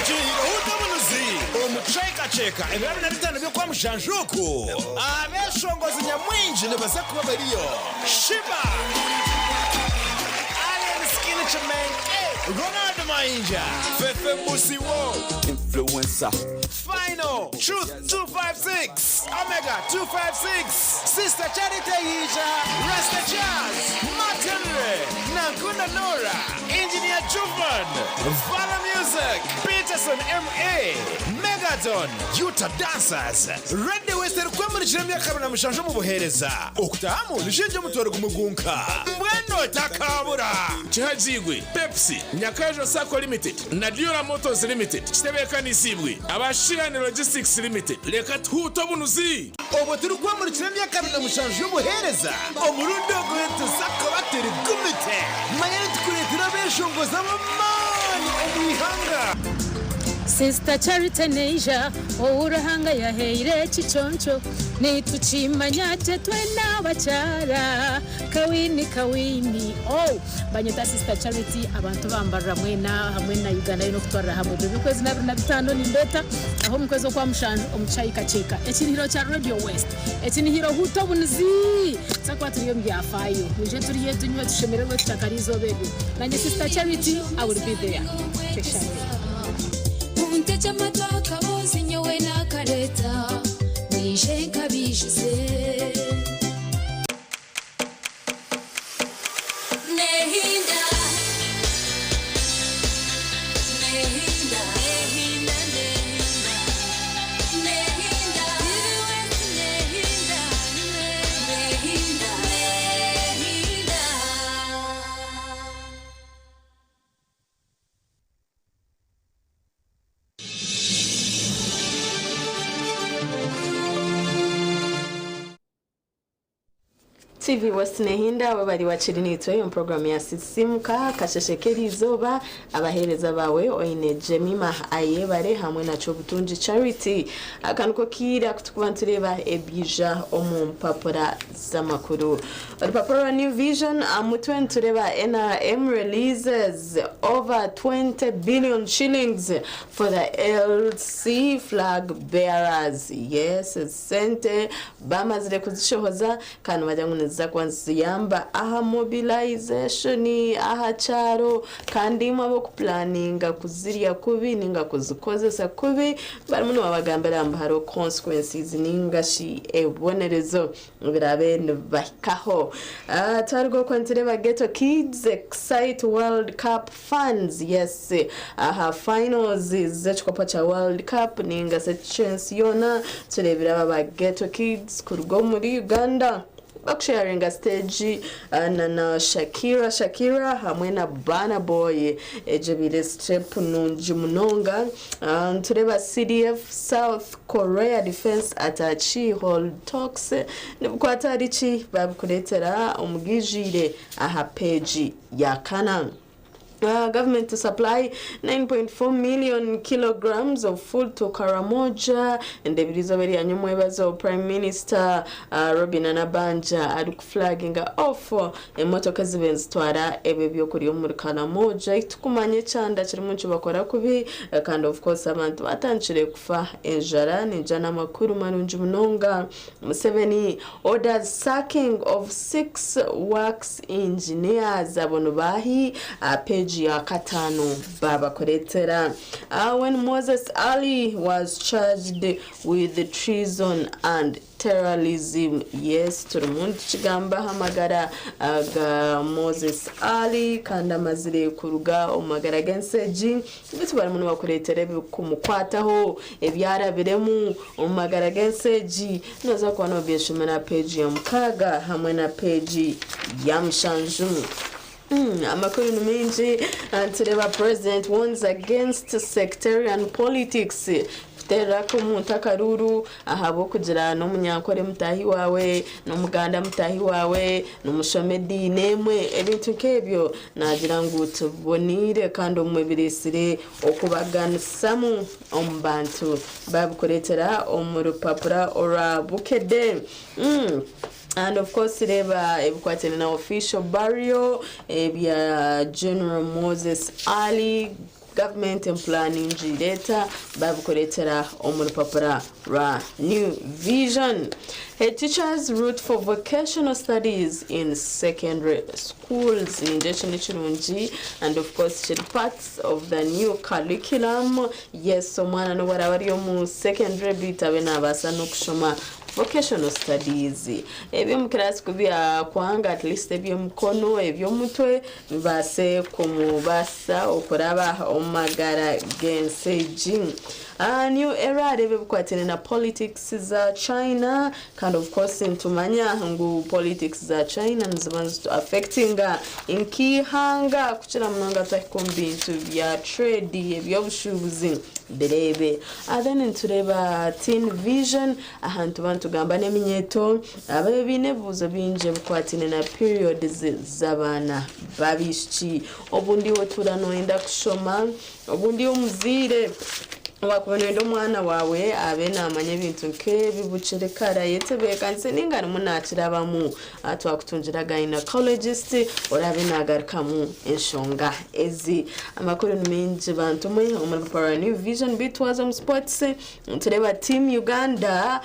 Ekirihire Huuta Obunuzi omu kucwekacweka ebiro 25 by'Okwamushanju oku, abeeshongozi nyamwingi nibaza kuba bariyo, Sheebah, Alien Skin Kimenke, Ronald Mayinja, Fefe Busiwo, Influencer. Final, Truth 256, Omega 256, Sister Charity Yiija, Rasta Jazz, Martin Ray, na. Atukunda Norah, Engineer Juvan, Vala Music, Peterson MA, Megaton, Utah Dancers, Radio West erikwemurikira emyaka 27 omu buheereza. Okutahamu ni shilingi omutwaro gumwe gwonka. Mbwenu otakaabura! Kihagiibwe Pepsi, Nyakajo Sacco Limited na Dura Motors Limited kitebeekanisiibwe aba Sheehan Logistics Limited. Reka tuhuute obunuzi! Obwo turikwemurikira emyaka 27 y'obuheereza, omurundi ogu nituza kuba turi gumite. Manya nitukureetera abeeshongozi ab'amaani omu ihanga. Sister Charity Neija ou Ruhanga yahaire ekiconco nitukimanya gye twena abakyara Kawini kawini oh Banyeta Sister Charity abantu bambarira mwena hamwe na Uganda yoona okutwarira hamwe ebiro by'okwezi n'abiri na bitaano nimbeeta aho omu kwezi okwa mushanju omu kishaayi Kakyeka ekinihiro kya Radio West ekinihiro huuta obunizi tuza kuba turi omu byafaayo mwije turye tunywe tushemererwe tushakare eizooba eryo nanye Sister Charity I will be there Tweshange. Muntegye amatu akaboozi nyowe naakareeta, mwije nkabiijuze. Nehinda, nehinda, nehinda, nehinda, nehinda, nehinda, nehinda, nehinda. TV West Nehinda abo bari wakiri nitwe omu program ya Sisimuka kasheshe k'erizooba abaheereza bawe oine Jemima Ayebare hamwe na Kyobutungi Charity aka niko kiire akutukuba nitureeba ebyija omu mpapura z'amakuru orupapura rwa New Vision aha mutwe nitureeba NRM releases over 20 billion shillings for the LC flag bearers yes sente Bamazire kuzishohoza kandi nibagira ngu niziza kuba niziyamba aha mobilization aha kyaro kandi imwe ab'okupulaninga kuzirya kubi ninga kuzikozesa kubi barimu nibabagambira ngu hariho consequences ninga shi ebibonerezo ebiraabe nibibahikaho. Twaruga okwo nitureeba Ghetto Kids Excite World Cup Fans yes aha finals z'ekikopo kya World Cup ninga se eky'ensi yoona tureebire aba ba Ghetto Kids kuruga omuri Uganda bakusharinga stage na na Shakira Shakira hamwe na Burna Boy egyo ebaire step nungi munonga. Nitureeba CDF South Korea Defence Attache hold talks nibikwata ahari ki babikureetera omubwijwire aha peegi ya kana. Government to supply 9.4 million kilograms of food to Karamoja ndebire eizooba erya nyomwebazo Prime Minister Robinah Nabbanja arikuflaginga off emotoka ezibaire nizitwara ebi ebyokurya omuri Karamoja tikumanya ekyanda kirimu nikibakora kubi kandi of course abantu batandikire kufa enjara ningira n'amakuru marungi munonga Museveni orders sacking of 6 works engineers abo nibaahi? Aha peegi ya kataano baabakureetera. When Moses Ali was charged with treason and terrorism yes turimu nitukigamba aha magara ga Moses Ali kandi amazire kuruga omu magara g'ensi egi beitu barimu nibakureetera ebirikumukwataho ebi arabiremu Omu magara g'ensi egi, nooza kuba noobyeshomera aha peegi ya mukaaga hamwe na peegi ya mushanju. Amakuru ni maingi, nitureeba President warns against sectarian politics, kuteerera omuntu akaruuru ahabw'okugira n'omunyankore mutaahi waawe, n'omuganda mutaahi waawe, nimushoma ediini emwe, ebintu nk'ebyo naagira ngu tibiboneire kandi obumwe bireetsire okubaganisamu omu bantu. Babikureetera omu rupapura orwa Bukedde. And of course reeba ebikwatiraine na official burial ebya General Moses Ali, government empulaningiire eta, babikureetera omu rupapura rwa New Vision. Head teachers root for vocational studies in secondary schools. Ningira eki nikirungi and of course kiri part of the new curriculum. Yes, omwana n'obu araabe ari omu secondary beitu abe naabaasa n'okushoma Vocational studies. Eby'omu kiraasi ku byakwanga at least eby'emikono, eby'omutwe bibaase kumubaasisa okuraba omu magara g'ensi egi. New Era reeba ebikwataine na politics za China kandi of course nitumanya ngu politics za China niziba nizitu affectinga nk'eihanga kukira munonga twahika omu bintu bya trade, eby'obushuubuzi bireebe. Then nitureeba Teen Vision aha nituba nitugamba n'eminyeeto ababe baine ebibuuzo bingi ebikwataine na periods z'abaana b'abaishiki. Obundi iwe otuura nooyenda kushoma, obundi iwe omuzaire waakuba nooyenda omwana waawe abe naamanya ebintu nk'ebi bukiri kare ayetebeekanise nainga arimu naakirabamu. Twakutungira gynecologist oraabe naagarukamu enshonga ezi. Amakuru ni maingi bantu mwe omuri rupapura rwa New Vision beitu twaza omu sports nitureeba team Uganda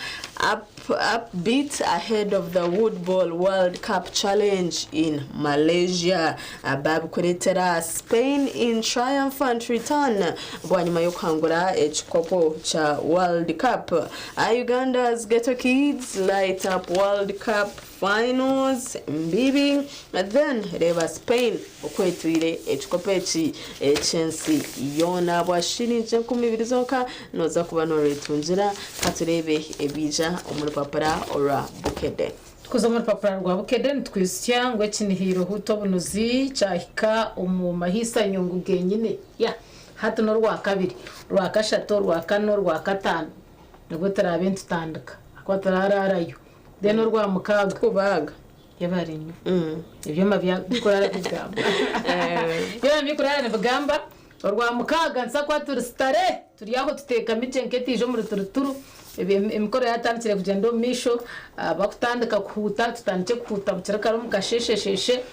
up upbeat ahead of the Woodball World Cup Challenge in Malaysia. Babikureetera Spain in triumphant return bwanyima y'okuhangura ekikopo kya World Cup. Uganda's Ghetto Kids light up World Cup finals mbibi. Then reeba Spain oku etwire ekikopo eki eky'ensi yoona bwa shilingi 2000 zonka noza kuba noretungira. Katureebe ebiija omu rupapura orwa Bukedde. Tukuza omu rupapura rwa Bukedde nitwijutsya ngu ekinihiiro Huuta Obunuzi kyahika omu mahiisa nyungu genyine. Ya hati n'orwakabiri, orwakashatu, orwakana, orwakataano nibwo turaabe nitutandika ahakuba turaraarayo then orwamukaaga. Tukubaaga. Yebare nnyo. Ebyoma bikuraara bigamba. Ebyoma bikuraara nibigamba orwamukaaga nituza kuba turi sitare turi aho tuteekami gye nk'etiija omuri turuturu emikoro yaatandikire kugyenda omu maisho bakutandika kuhuuta tutandikye kuhuuta bukiri kare omu kasheeshesheeshe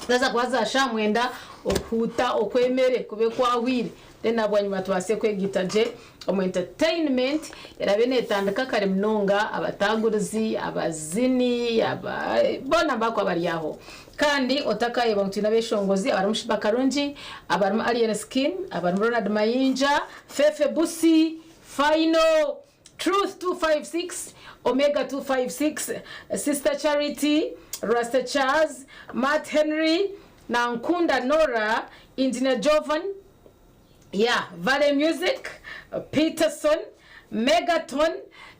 zaaza kuba za shaaha mwenda okuhuuta okw'emere kube kwahwire then nabwanyima tubaase kwegaita gye omu entertainment eraabe neetandika kare munonga abatagurizi, abazini, aba boona bakuba bari aho. Kandi otakaayeba ngu twine abeshongozi abarimu Sheebah Karungi, abarimu Alien Skin, abarimu Ronald Mayinja, Fefe Busi, Final, Truth 256, Omega 256, Sister Charity, Rasta Charles, Matt Henry, Nankunda Norah, Engineer Jovan, yeah, Valley Music, Peterson, Megaton,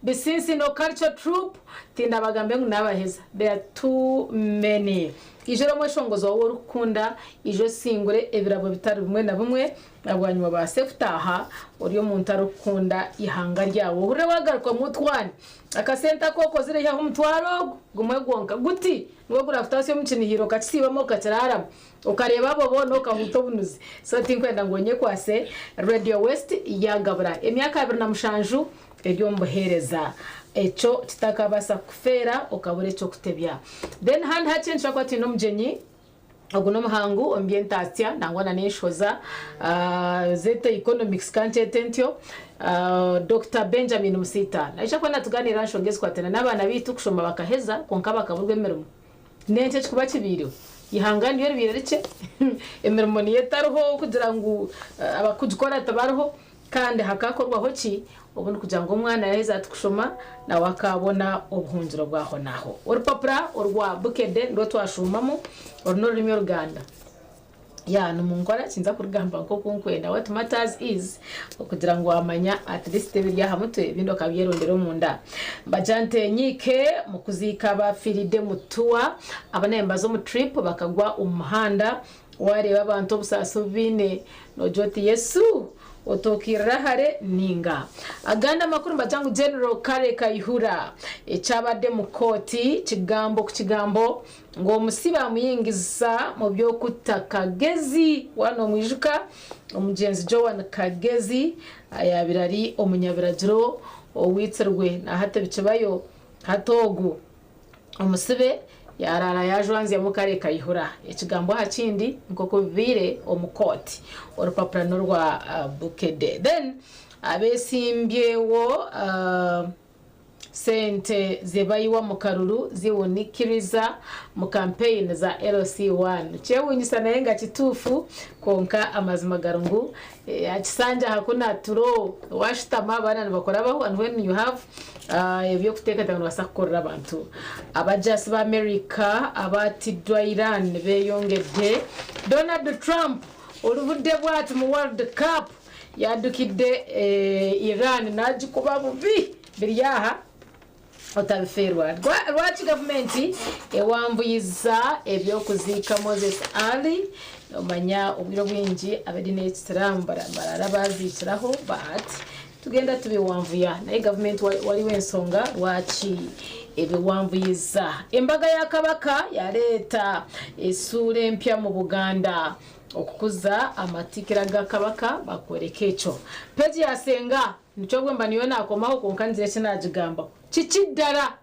Bisinsino Culture Troupe, tindabagambe ngu nabaheza. There are too many. Ija ori omweshongozi wawe orikukunda, ija osingure ebirabo bitari bimwe na bimwe, na bwanyima obaase kutaaha ori omuntu arikukunda eihanga ryawe. Ohurire waagarukamu otwane. Akasente aku okozire ihaho omutwaro ogu gumwe gwonka. Guti nigwo gurakutaasya omu kinihiro okakisiibamu okakiraaramu. Okareeba abo boona okahuuta obunuzi. So tinkwenda ngu onyekwase Radio West yaagabura emyaka 27 eri omu buheereza. Ekyo kitakabaasa kukufeera okabura eky'okutebya. Then handi hakye nitushobora kuba twine omugyenyi. Ogu n'omuhangu omu by'entaasya nangwa na n'enshoza z'ete economics ka nkyete ntyo, Dokita Benjamin Musiita. Naija kuba natugaaniira aha nshonga ezikwatiraine n'abaana baitu kushoma bakaheza kwonka bakaburwa emirimo. N'enki ekikuba kibaireho? Eihanga niryo ribaire rikye, emirimo niyo etariho kugira ngu abakugikora tibariho. Kandi hakaakorwaho ki obundi kugira ngu omwana yaaheza ati kushoma nawe akaabona obuhungiro bw'ahonaaho? Orupapura orwa Bukedde nirwo twashuumamu, oru n'orurimi Oruganda. Ya nimunkora ki nza kurugamba nk'oku nkwenda. What matters is okugira ngu waamanya at least ebiri aha mutwe ebindi okabyerondera omunda. Mbagira nti enyiike mu kuziika abafiiride Mutua, aba naaba nibaza omu trip bakagwa omu muhanda. Waareeba abantu obusaasi obu baine, noogira oti, Yesu, otookiirira hare nainga? Agandi amakuru nibagira ngu General Kale Kayihura ekyabadde mu kooti kigambo ku kigambo ngu omusi baamuyingisa mu by'okutta Kagezi. Waaba noomwijuka, omugyenzi Joan Kagezi ayaabaire ari omunyabiragiro owaitsirwe na hati bikibayo hati ogu. Omusibe yaaraara yaajwanzyamu Kale Kayihura ekigambo aha kindi nk'oku bibaire omu kooti. Orupapura n'orwa Bukedde. Then abeesimbyewo. Sente zebayiwa mu kalulu ziwunikiriza mu campaign za LC1. Kyewunyisa naye nga kituufu kwonka amazima gari ngu akisanja hakuna turo washutama abaana nibakora baho and when you have ebyokuteekateeka nobaasa kukorera abantu. Abajasi ba America abatiddwa Iran beyongedde. Donald Trump oluvudde bwati mu World Cup yadukidde Iran nagikuba bubi biri aha otabifeerwa. Lwaki gavumenti ewanvuyiza ebyokuziika Moses Ali? Omanya obwire obwingi ab'ediini y'ekisiraamu barara baziikiraho but tugenda tubiwanvuya naye gavumenti waliwo ensonga lwaki ebiwanvuyiza. Embaga ya Kabaka yaleeta essuula empya mu Buganda okukuza amatikkira ga Kabaka bakworeka ekyo. Peegi ya Ssenga nikyo bwemba niyo nakomaho kwonka ngira eki nagigambaho. Kiki ddala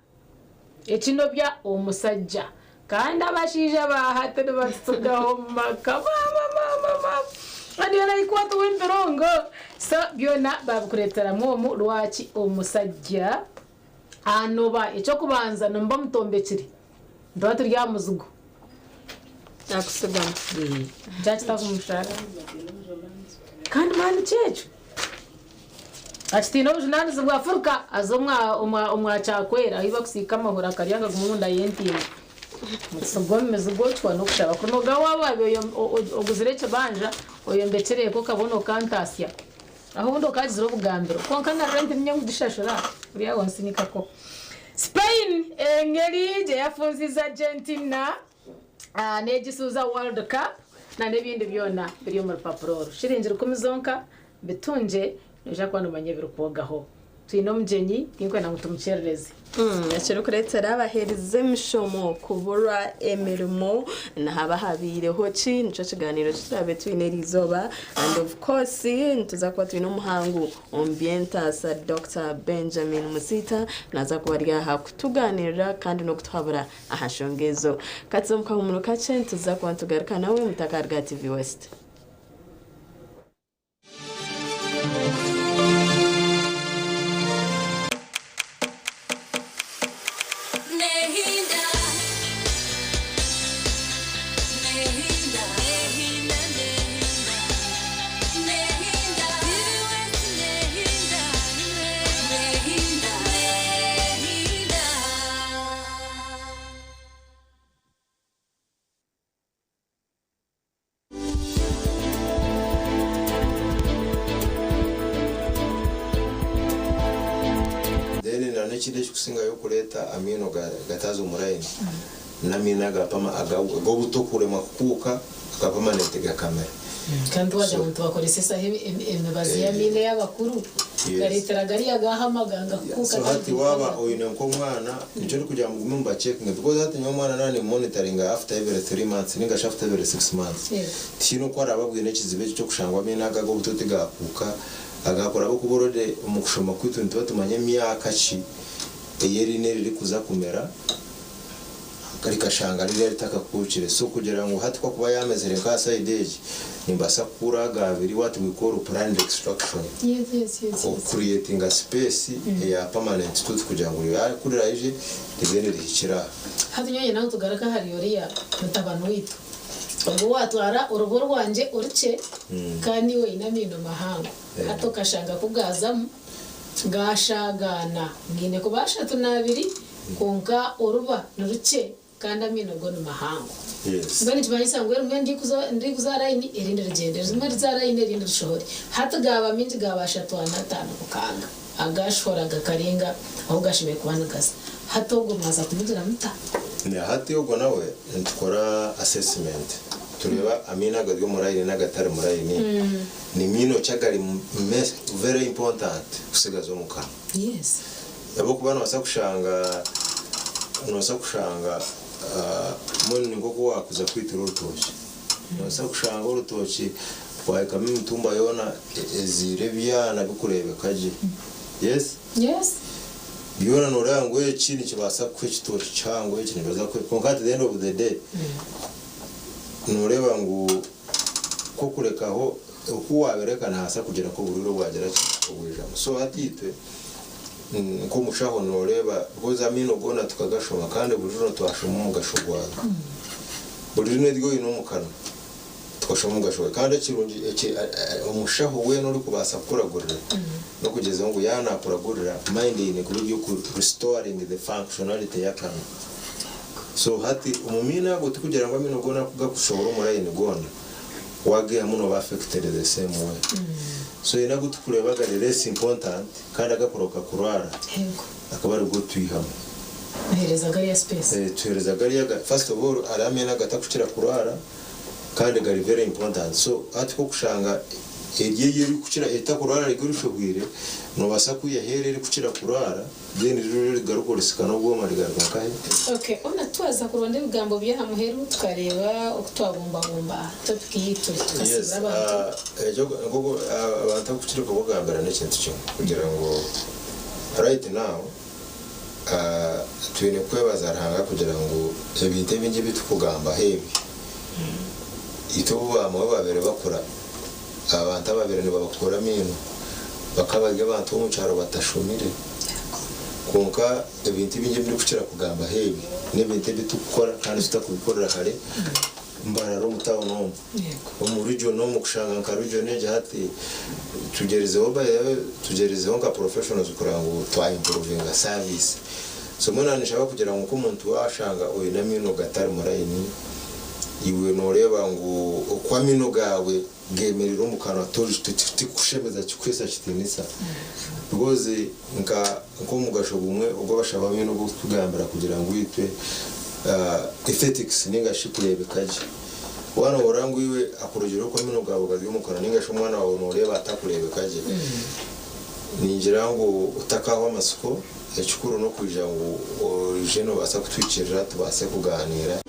ekinobya omusajja kandi abashaija bahati nibatutsigaho omu maka maama maama maama and you're like what went wrong? So byona babikureeteramu omu lwaki omusajja anoba. Ekyokubanza nimuba mutombekire nituba turi aha muzigo Nakusigamu. Kyakitakumushaara kandi mani kyekyo akitiine obujunanizibwa afuruka aza omwa kyakwera ahu bakusiika amahuri akarya akaguma omunda y'entindo. Omutsigo omu mizigo kihwa n'okushaba kunoga waaba oguzire ekibanja oyombekire eka okabona okantaasya ahu obundi okagizire obugambiro kwonka na renti niinye nkugishashura buri aho nsinikako. Spain engeri gye yafunzize Argentina n'egisuuza World Cup na n'ebindi byona biri omu rupapura oru. Shiringi rukumi zonka bitungye noija kuba nomanya ebirikwogaho. Twine omugyenyi tinkwenda ngu tumukyerereze. Ekirikureetera abaheereza emishomo kuburwa emirimo nihaba habaireho ki? Nikyo kigaaniiro eki turaabe twine eriizooba and of course nituza kuba twine omuhangu omu by'entaasa Dokita Benjamin Musiita naaza kuba ari aha kutugaaniirira kandi n'okutuhabura aha nshonga ezo. Ka tuze omu kahuumuro kakye nituza kuba nitugaruka nawe mutakaruga aha TV West. Then na n'ekindi ekikusingayo kureeta amaino gataaza omu line n'amaino aga perma ag'obuto kuremwa kukuuka aga permanent gakamera. Kandi wagira ngu nitubakoresa esaha emibazi y'amaino ey'abakuru gareetera gariya gahama ganga kukuuka. So hati waaba oine nk'omwana nikyo ndikugira ngu mugume mubacekinge because hati nyowe omwana naaba nimumonitaringa after every 3 months ninga shi after every 6 months, tihaine oku araabe abwine ekizibu ekyo ky'okushangwa amaino ago ag'obuto tigakuuka agakura, ahabw'okuba already omu kushoma kwaitu nituba tumanya emyaka ki ei eriino eririkuza kumera rikashanga ririya ritakakuukire. So kugira ngu hati ku akuba yaamezire nk'aha side egi, nimbaasa kukuura aga abiri, what we call planned extraction, okucreatinga space eya permanent tooth kugira ngu ku riraije ribe nirihikira aha. Hati nyowe nawe tugaruka ahari oriya mutabani waitu obwo watwara urugo rwangye orukye kandi iwe oine amaino mahango, hati okashanga ku gaazamu gashagaana gaine kuba ashatu n'abiri kwonka oruba nirukye kandi amaino go ni mahango. Mbwenu nikimanyisa ngu erimwe ndirikuza layini erindi rigyende, rimwe riza layini erindi rishohore. Hati gaaba mingi gaaba ashatu, ana, ataano, mukaaga, agashohora gakarenga ahu gashemereire kuba nigaza. Hati ogwo mwaza kumugira muta? Hati ogwo nawe nitukora assessment tureeba amaino agari omu line n'agatari mu line, ni miino ki agari very important kusigaza omu kanwa, ahabw'okuba nobaasa kushanga mbwenu ni nk'oku waakuza kwitira orutookye, nobaasa kushanga orutookye wahikamu emitumba yoona eziire ebyana bikureebeka gye, yes? Yes. Byona nooreeba ngu eki nikibaasa kuha ekitookye kihango, eki nikibaasa kuha, kwonka at the end of the day nooreeba ngu k'okurekaho oku waabireka nihabaasa kugira nk'oburwaire obwagira ki obwijamu. So hati itwe Nk'omushaho nooreeba because amaino goona tukagashoma kandi buri rino twashoma omugasho gwago. Buri rino eri oine omu kanwa tukashoma omugasho gwaryo. Kandi ekirungi eki omushaho weena orikubaasa kukuragurira n'okugyezaho ngu yaaba naakuragurira mind eine kuba eri oku restoring the functionality y'akanwa. So hati omu maino ago tikugira ngu amaino goona ku gakushohora omu line goona waagaihamu nooba affected the same way. So haine agu turikureeba gari less important kandi agakuroka kurwara akaba arigo twihamu. Ohereza gariya space. Tuhereza gariya first of all hariho amaino agatakukira kurwara kandi gari very important so hati kokushanga eri ei erikukira eritakurwara riri orishohwire nobaasa kwihaho eri erikukira kurwara then riri origaruka orisika n'obwoma rigaruka nkahe. Okay ona twaza kuronda ebigambo by'aha muheru tukareeba oku twabumbabumba topic yaitu Yes, tukasibura abantu. ekyo nk'oku abantu abu kiri kubagambira n'ekintu kimwe kugira ngu right now twine kwebaza Ruhanga kugira ngu ebintu ebingi ebi turikugambaho ebi itwe obu bamwe babaire bakura abantu ababaire nibabakuura amaino bakaba bari abantu b'omu kyaro batashomire kwonka ebintu ebingi ebi ndikukira kugambaho ebi n'ebintu ebi turikukora kandi tutakubikorera hare Mbarara omu town omu omu region omu kushanga nka region egi hati tugyerizeho by the way tugyerizeho nka professionals kureba ngu twa improvinga service so mbwenu na ninshaba kugira ngu nk'omuntu washanga oine amaino gatari mu line iwe noreeba ngu oku amaino gaawe gemereire omu kanwa tikukushemeza kikuhaisa kitinisa because nka nk'omugasho gumwe ogw'abashaho b'amaino ogw'okutugambira kugira ngu itwe aesthetics ninga shi kureebeka gye. Waaba noohurira ngu iwe akurugire oku amaino gaawe gari omu kanwa ninga shi omwana waawe nooreeba atakureebeka gye, ningira ngu otakaahwa amatsiko, ekikuru n'okwija ngu oije noobaasa kutuhikirira tubaase kugaaniira.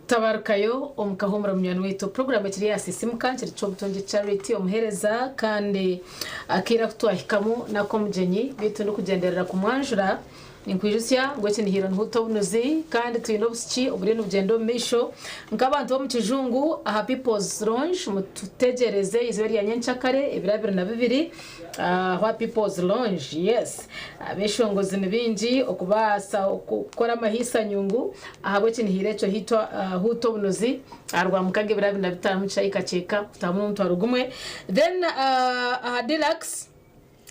Tabarukayo omu kahuumuro munywani waitu. Puroguraamu ekiri aha Sisimuka nkiri Ky'obutungi Charity omuheereza kandi akaire aku twahikamu n'ak'omugyenyi beitu ndikugyenderera kumwanjura ninkwijutsya ngu eki ni Hiro Nihuta Obunuzi kandi twine obusiki oburiyo nibugyenda omu maisho nk'abantu b'omu kijungu aha People's Lounge mututegyereze eizooba rya nyenkyakare ebiro 22 Aha People's Lounge yes Abeshongozi ni baingi okubaasa kukora amahiisa nyungu ahabw'ekinihiira ekyo hitwa Huuta Obunuzi aha Rwamukaga ebiro 25 Kishaayi Kakyeka kutaahamu n'omutwaro gumwe then aha Deluxe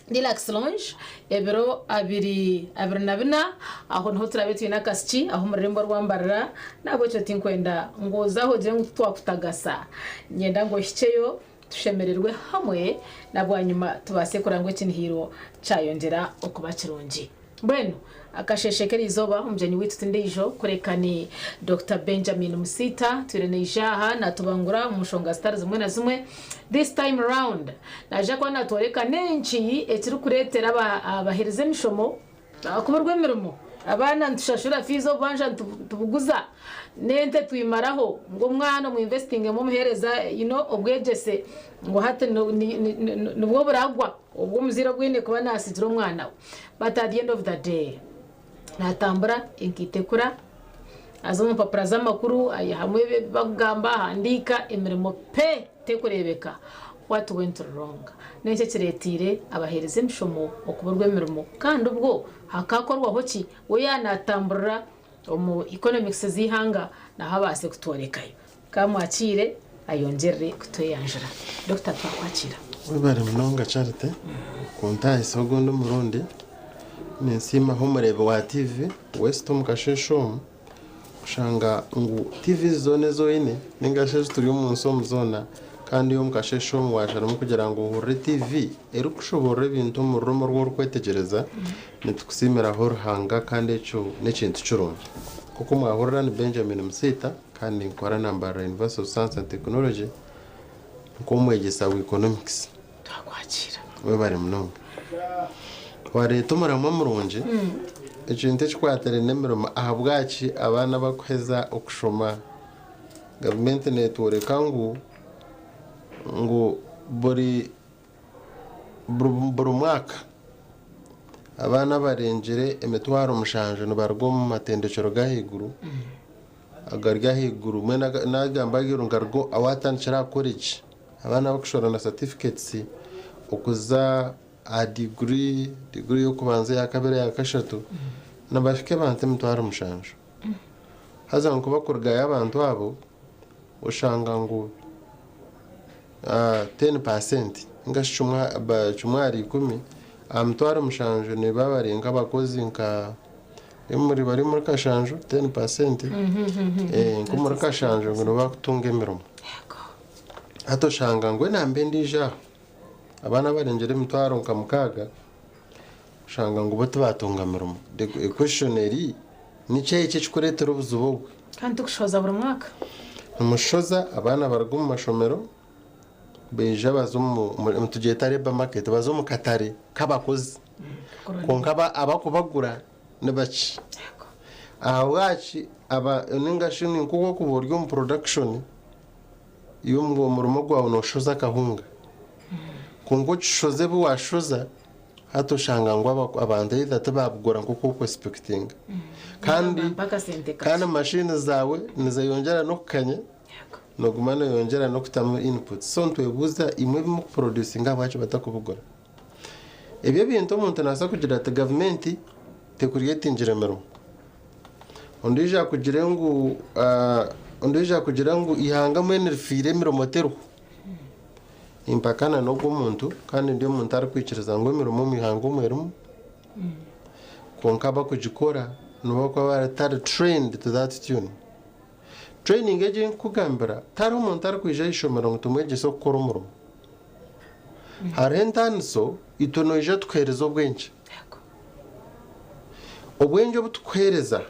Deluxe Lounge ebiro 24 aho niho turaabe twine akasiki aho omu rurembo rwa Mbarara n'ahabw'ekyo tinkwenda ngu oze aho ogire ngu titwakutagasa niinyenda ngu ohikyeyo Tushemererwe hamwe, na bwanyima tubaase kureba ngu ekinihiiro kyayongyera okuba kirungi. Mbwenu akasheeshe k'eriizooba omugyenyi waitu ti ndiijo kureka ni Dokita Benjamin Musiita. Twire naija aha naatubangura omu nshonga zitari zimwe na zimwe. This time round naija kuba naatworeka n'enki ekirikureetera abaheereza emishomo Kuburwa emirimo, abaana nitushashura fiizi obubanja nitubuguza, n'ente twimaraho ngu omwana omu investingemu omuheereza you know obwegyese ngu hati nibwo buragwa obu omuzaire obwine kuba nasigira omwana we but at the end of the day natambura enkaito ekura aza omu mpapura z'amakuru ayihamu ebi bakugamba ahandiika emirimo pe Tekureebeka what went wrong? N'enki ekireeteire abaheereza emishomo okuburwa emirimo kandi obwo hakaakorwaho ki? We yaaba naatamburira omu economics z'eihanga naho abaase kutworekayo. Ka mwakiire ayongyerere kutweyanjura. Dokita twakwakiira. Webare munonga Charity kuntahisa ogundi omurundi. Ninsiimaho omureebi wa TV West omu kasheeshe omu kushanga ngu TV zoona ezi oine ninga shi ezi turi omu nsi omu zoona kandi omu kasheeshe omu waasharamu kugira ngu ohurire TV erikushoboorora ebintu omu rurimi oru orikwetegyereza, nitukusiimiraho Ruhanga kandi ekyo n'ekintu kirungi. Nk'oku mwahurira ni Benjamin Musiita kandi ninkora na Mbarara University of Science and Technology nk'omwegyesa wa Economics. Twakwakira. Webare munonga. Wareeta omuramwa murungi, ekintu ekikwatiraine n'emirimo ahabwaki abaana abakuheza okushoma gavumenti networeka ngu ngu buri buri mwaka abaana abarengire 700,000 nibaruga omu matendekyero g'ahaiguru agari ahaiguru mbwenu nagamba ahaiguru ngaruga awatandikira aha college abaana abakushora na certificates okuza aha diguri, diguri y'okubanza eyakabiri eyakashatu nibahika abantu 700,000. Haza ngu kubakurugayo abantu abo oshanga ngu 10% ningashi kimwe ahari ikumi aha 700,000 nibaba bari nk'abakozi nka bari omuri kashanju 10% nk'omuri kashanju ngu nibo bakutunga emirimo. Hati oshanga ngu enamba endiijo aho abaana abarengire nka 60,000 oshanga ngu bo tibatunga mirimo. The question eri niki eki ekikureetera obuzibu obwe? Kandi tukushoza buri mwaka. Nimushoza abaana baruga omu mashomero baija baza omu tugyeta labour market baza omu katare k'abakozi kwonka abakubagura ni bakye. Ahabwaki ninga shi ninka okuba ori omu production y'omurimo gwawe nooshoza akahunga kwonka okishoza ebi waashoza hati oshanga ngu abantu either tibabigura nk'oku okwesipekitinga kandi kandi mashini zaawe nizeyongyera n'okukanya noguma noyongyera n'okutamu input. So nitwebuuza imwe ebi mukuproducinga ahabwaki batakubigura. Ebyo ebintu omuntu naabaasa kugira ati gavumenti tecreatingire emirimo. Ondiijo akugire ngu ondiijo akugira ngu ihanga mbwenu rifiire emirimo teriho. Nimpakana n'ogwo omuntu kandi ndi omuntu arikwikiriza ngu emirimo omu ihanga omu erimu kwonka abakugikora nibo bakuba batari trained to that tune. Training egi nkukugambira tariho omuntu arikwija aha ishomero ngu tumwegyese okukora omurimo. Hariho entaaniso itwe noija tukuheereza obwengye. Obwengye obu tukuheereza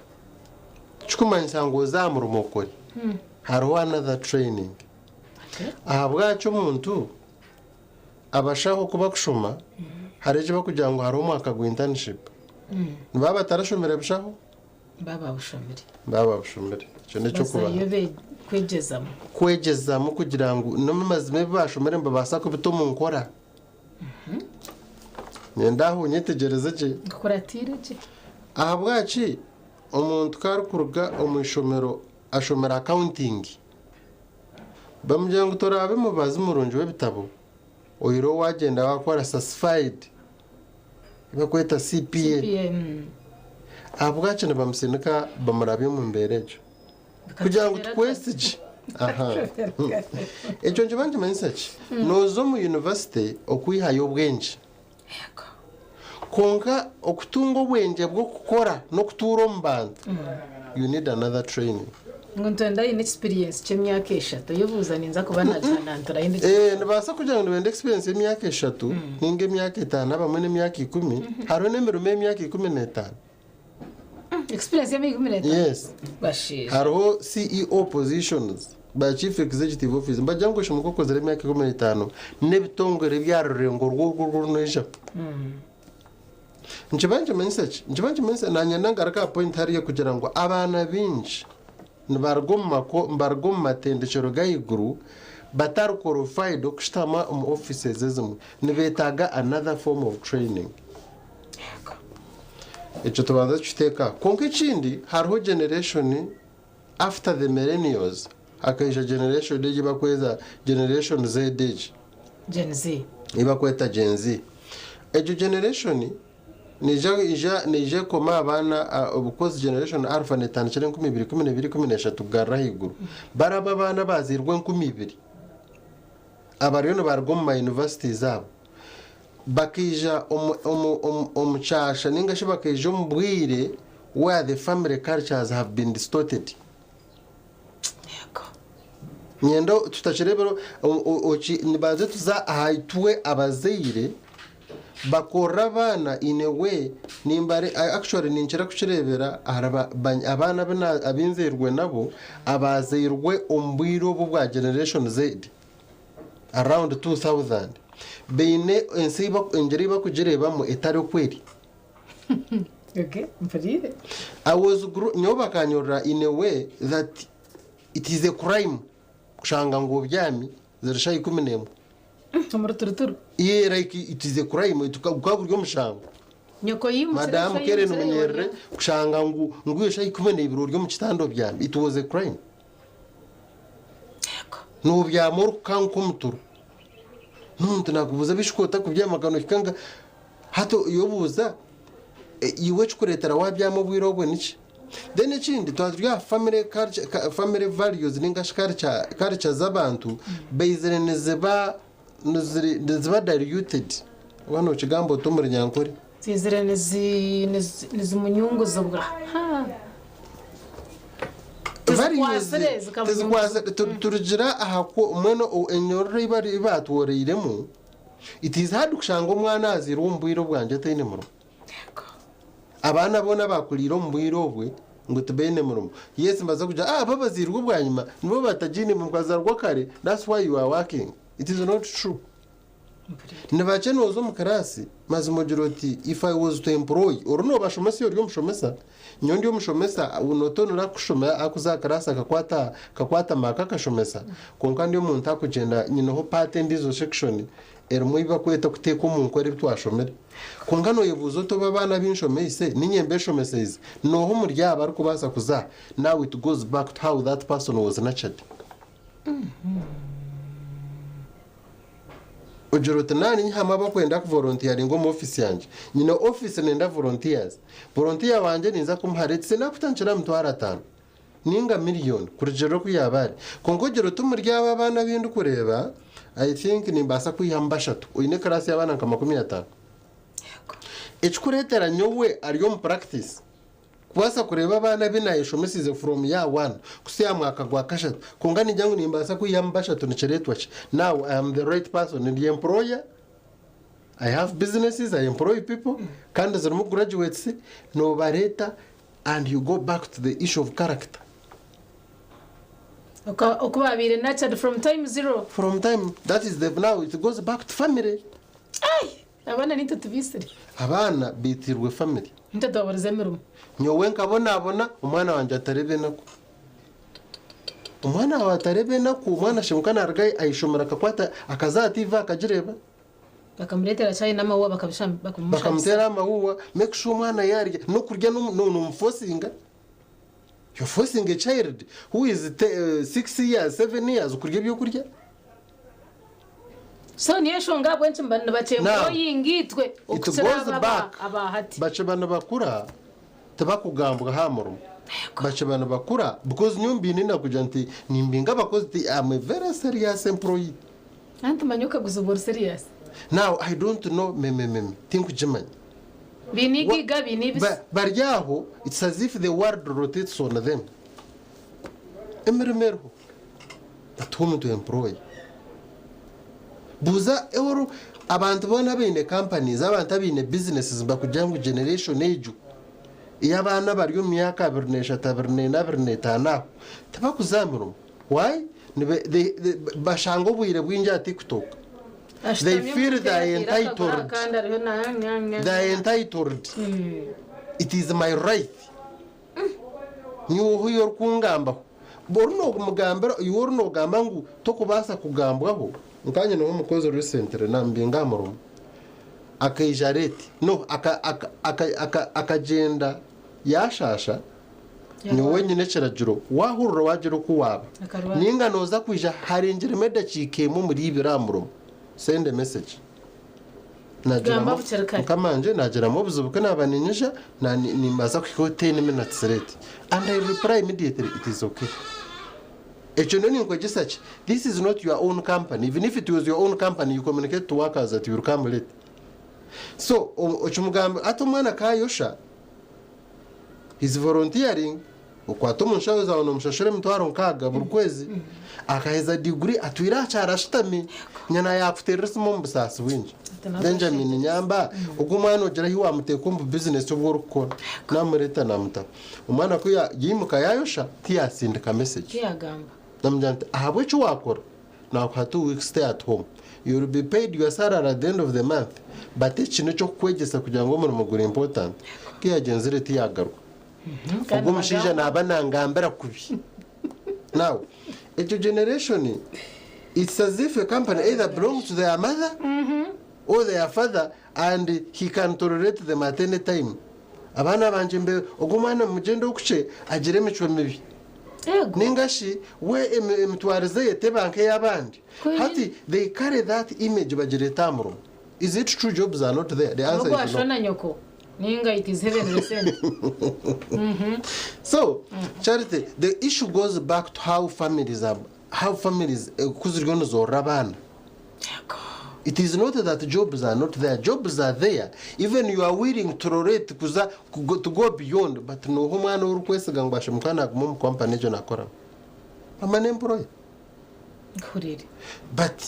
tikikumanyisa ngu oze aha murimo okore. Hariho another training. Ahabwaki omuntu abashaho kuba kushoma hariho eki bakugira ngu hariho omwaka gwa internship. Nibaba batarashomire bushaho? Baba bushomire. Baba bushomire. Ekyo n'eky'okubanza. Bazayo kwegyezamu. Kwegyezamu kugira ngu n'amazima ebi bashomire nibabaasa kubita omu nkora. Nyenda aho nyetegyereze gye. Nkukuratire gye. Ahabwaki omuntu ku arikuruga omu ishomero ashomera accounting bamugira ngu toraabe mubazi murungi w'ebitabo oyireho wagyenda wakora certified bakweta CPA. CPA. Ahabwaki nibamusindika bamurabya omu mbeera egyo kugira ngu tukwesigye. Aha ekyo nkiba nkimanyisa ki? Nooza omu university okwihayo obwengye kwonka okutunga obwengye bw'okukora n'okutuura omu bantu you need another training. Ngu nitwenda ayine experience ky'emyaka 3 yobuuza ninza kuba nagihanantura yindi. Nibaasa kugira ngu nibenda experience y'emyaka 3 ninga emyaka 5 abamwe n'emyaka 10. Hariho n'emirimo y'emyaka 15. Experience y'emyaka 15? Yes. Bashiije. Hariho CEO positions, ba chief executive officer, mbagira ngu oshomoka okozire emyaka 15 n'ebitongore bya rurengo rw'orwo rw'oruneija. Nkiba nkimanyisa ki? Nkiba nkimanyisa nanyenda ngaruka aha point hariya kugira ngu abaana baingi nibaruga omu mako nibaruga omu matendekyero g'ahaiguru batari qualified okushutama omu offices ezimwe, nibeetaaga another form of training. Ekyo tubanza tukiteeka. Kwonka ekindi hariho generation after the millennials, hakaija generation egi bakweta generation Z egi. Gen Z. Ei bakweta Gen Z. Egyo generation niija ija niija ekoma abaana obukozi. Generation Alpha netandikira 2012, 13 kugarra ahaiguru. Baraba abaana bazairwe 2000. Abariyo nibaruga omu ma universities abo bakaija omu omu omu omu kyasha ninga shi bakaija omu bwire where the family cultures have been distorted. Nyenda tutakireebera nibanze tuza aha itwe abazaire bakorera abaana in a way nimbare actually ninkira kukireebera ahari abaana abu nzairwe nabo abaazairwe omu bwire obu obwa generation Z around 2000 baine ensi engyera ei bakugireebamu etari oku eri. Okay, mpuriire. I was nyowe bakanyorora in a way that it is a crime kushanga ngu obyami ziri shaaha 11. Omuri turuturu. Yeah, like it is a crime, gukaba guri omushango. Nyoko yimukire Madam eshaaha Karen yimukire Munyerere yorya. kushanga ngu ngu iyo shaaha 12 ori omu kitanda obyami, it was a crime. Nobyama orikukanga nk'omuturu. N'omuntu nakubuuza bishuka otakubyama kanohika nka hati yobuuza iwe ekikureetera wabyama obwire obwo niki? Then ekindi twaba turi aha family culture, family values ninga shi culture, culture z'abantu baizire niziba niziri niziba diluted oba nokigamba ota omu runyankore? Ziizire nizi nizi nizimunyunguzibwa. Ha. Values Tizikwasire zikamunyunguza. tizikwasire turugira aha ku mbwenu enyororo ei bari ei batworeiremu it is hard kushanga omwana azairwe omu bwire obwangye ataine murimo. Abaana boona abakuriire omu bwire obwe ngu tibaine murimo. Yes nibaza kugira ah abo abazairwe bwanyima nibo batagiine murimo bakazaarwa kare that's why you are working. It is not true. Nibakye nooza omu kiraasi mazima ogira oti if I was to employ ori noobashomesa ori omushomesa nyowe ndi omushomesa not only akushoma akuza aha kiraasi akakwata akakwata maaka akashomesa kwonka ndi omuntu akugyenda nyineho part endiijo section erimu ebi barikweta kuteeka omu nkora ebi twashomire. Kwonka nooyebuuza oti obu abaana abu nshomeise niinye mbeshomeseize, nooha omuri aba arikubaasa kuza aha? Now it goes back to how that person was nurtured. Ogira oti naaba ninyihamu abarikwenda kuvolontiyaringa omu ofiisi yangye. Nyine ofiisi nenda volunteers. Volontiya wangye ninza kumuha let's say naakutandikira aha mitwaro ataano. Ninga miriyoni kurugiirira oku yaaba ari. Kwonka ogira oti omuri abo abaana abu ndikureeba, I think nimbaasa kwihamu bashatu. Oine kiraasi y'abaana nka 50. Ekikureetera nyowe ari omu practice kubaasa kureeba abaana abu naayeshomesiize from year one kuhitsya aha mwaka gwa kashatu, kwonka ningira ngu nimbaasa kwihamu bashatu nikireetwa ki? Now I am the right person, ndi employer, I have businesses, I employ people kandi zirimu graduates, noobareeta And you go back to the issue of character. Oku babaire nurtured from time zero. From time, that is the, now it goes back to family. Ai! Abaana nitwe tubaitsire. Abaana baitirwe family. Nitwe twaburize emirimo. Nyowe nkabonabona, omwana wangye atareba enaku. Omwana waawe atareba enaku, omwana ashemuka naruga aha ishomero akakwata akaza aha TV akagireeba. Bakamureetera chai n'amahuwa bakabimushabisa. Bakamuteera amahuwa, make sure omwana yarya, n'okurya nomufosinga. You're forcing a child who is 6 years, 7 years kurya ebyokurya. So niyo enshonga ahabw'enki nibakyemployinga itwe It okukira goes aba back. aba hati. Bakiba nibakura tibakugambwa aha murimo. Bakiba nibakura because nyowe mbiine nakugira nti nimbinga abakozi ti I'm a very serious employee. Anti manya okaguza ori serious. Now I don't know meme meme tinkugimanya. Biine eigiga biine ebisi. Bari aho it's as if the world rotates on them. Emirimo eriho but whom to employ? Buuza oru abantu boona abaine companies abantu abaine businesses nibakugira ngu generation egyo ey'abaana abari omu myaka 23, 24, 25 aho tibakuza aha mirimo. Why? Bashanga obwire bwingi aha TikTok. They feel they are entitled. They are entitled. It is my right. Niiwe ohu orikungambaho. Ori noomugambira iwe ori noogamba ngu tokubaasa kugambwaho nkanye niwe omukozi recently nambinga aha murimo akaija late no akagyenda yashaasha niwe nyine ekiragiro wahurira wagira oku waaba Akarwara. Ninga nooza kwija harengiremu edakiika emwe omuri ibiri aha murimo, send a message. Gamba bukiri kare. Mukama wangye nagiramu obuzibu ku naaba niinyija nimbaasa kuhikaho 10 minutes late and I reply immediately, it is okay. Ekyo nyo ninkwegyesa ki? This is not your own company. Even if it was your own company, you communicate to workers that you will come late. So okimugamba hati omwana kayosha, he's volunteering, okwata omu nshaho zaawe nomushashura emitwaro nkaaga buri kwezi, akaheza degree atwire aha kyaro ashutami, nyina yakuteerera esimu omu busaasi bwingi. Benjamin nyamba, ogu omwana ogira ahi wamuteeka omu business obu orikukora, namureeta namutaho. Omwana ku yaimuka yayosha, tiyasindika message. Tiyagamba. Namugira nti ahabw'eki wakora, nakuha 2 weeks stay at home. You will be paid your salary at the end of the month, but eki n'ekyokukwegyesa kugira ngu omurimo guri important. Ku yagyenzire tiyagaruka. Ogwo omushaija naaba nangambira kubi. Now, ekyo generation, it's as if a company either belongs to their mother or their father and he can tolerate them at any time. Abaana bangye mbe ogwo omwana mugyende okukye agire emicwe mibi. Ninga shi we emitwarize ye teba nk'ey'abandi. Hati they carry that image bagireeta aha murimo. Is it true jobs are not there? The answer is no. Ogwashona nyoko ninga it is heaven sent. So, Charity, the issue goes back to how families are, how families oku ziriyo nizoorora abaana. It is not that jobs are not there. Jobs are there. Even you are willing to tolerate kuza to go beyond, but noha omwana orikwesiga ngu ashemuka naguma omu company egyo nakoramu? Mama n'employer. Nkurire. But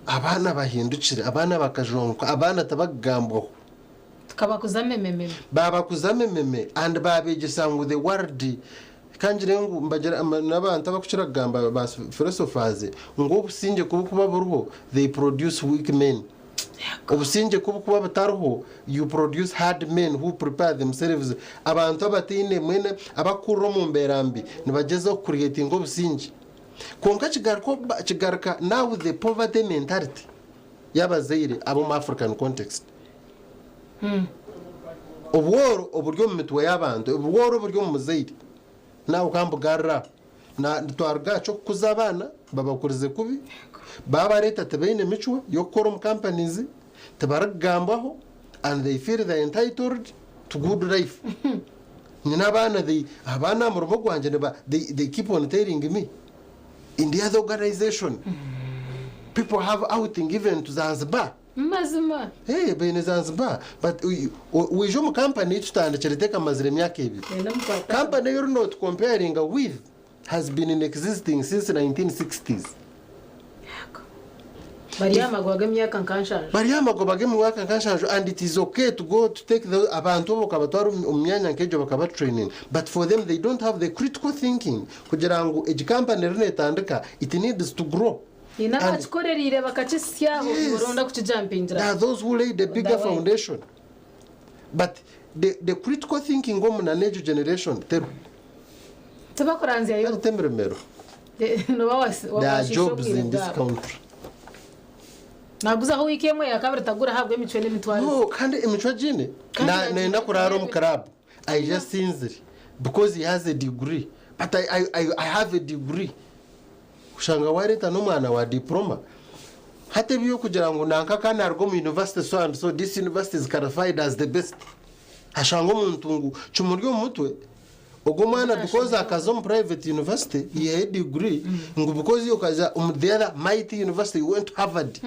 abaana bahindukire, abaana bakajonka, abaana tabakugambwaho. Tukabakuza memememe. Babakuza mememe and babegyesa ngu the world kangire ngu mbagira n'abantu abakukira kugamba ba philosophers ngu obusingye kubukuba buriho, they produce weak men. Obusingye kubukuba butariho, you produce hard men who prepare themselves. Abantu abataine mwene abakurira omu mbeera mbi nibagyezaho kucreatinga obusingye. Kwonka kigaruka now the poverty mentality y'abazaire ab'omu African context. Obworo oburi omu mitwe y'abantu, obworo oburi omu muzaire nawe ukambugarira na twaruga kyo kukuza abaana babakurize kubi, babareeta tibaine micwe y'okukora omu companies, tibarikugambaho and they feel they entitled to good life. Nyina abaana they abaana aha murimo gwangye niba they keep on telling me in the other organization people have outing even to Zanzibar. Mazima. Hey, baine Zanzibar, but wija omu company tutandikire tekamazire emyaka 2. Company you're not comparing with has been in existing since 1960s. Bari amagoba g'emyaka nka 70. Bari amagoba g'emyaka nka 70 and it is okay to go to take the abantu abo ukabatwara omu myanya nk'egyo bakaba training, but for them they don't have the critical thinking kugira ngu egi company eri netandika, it needs to grow. Ina abakikoreriire bakakisyaho oronda kukijampingira. There are those who laid a bigger foundation, but the critical thinking omu n'egyo generation teru. Tibakuranzyayo. Temiremero. Noba There are jobs in this country. Naguzaho wiiki emwe ya kabiri tagura ahabwa emicwe n'emitwarize. No, kandi emicwe gine nenda kurara omu club aija asinzire because he has a degree, but I have a degree. Kushanga wareeta n'omwana wa diploma hati ebyokugira ngu nanka kandi aruga omu university so and so, this university is qualified as the best. Hashanga omuntu ngu kimuri omu mutwe ogwo omwana because akaza omu private university, he had degree, ngu because you okaza omu the other mighty university, you went to Harvard,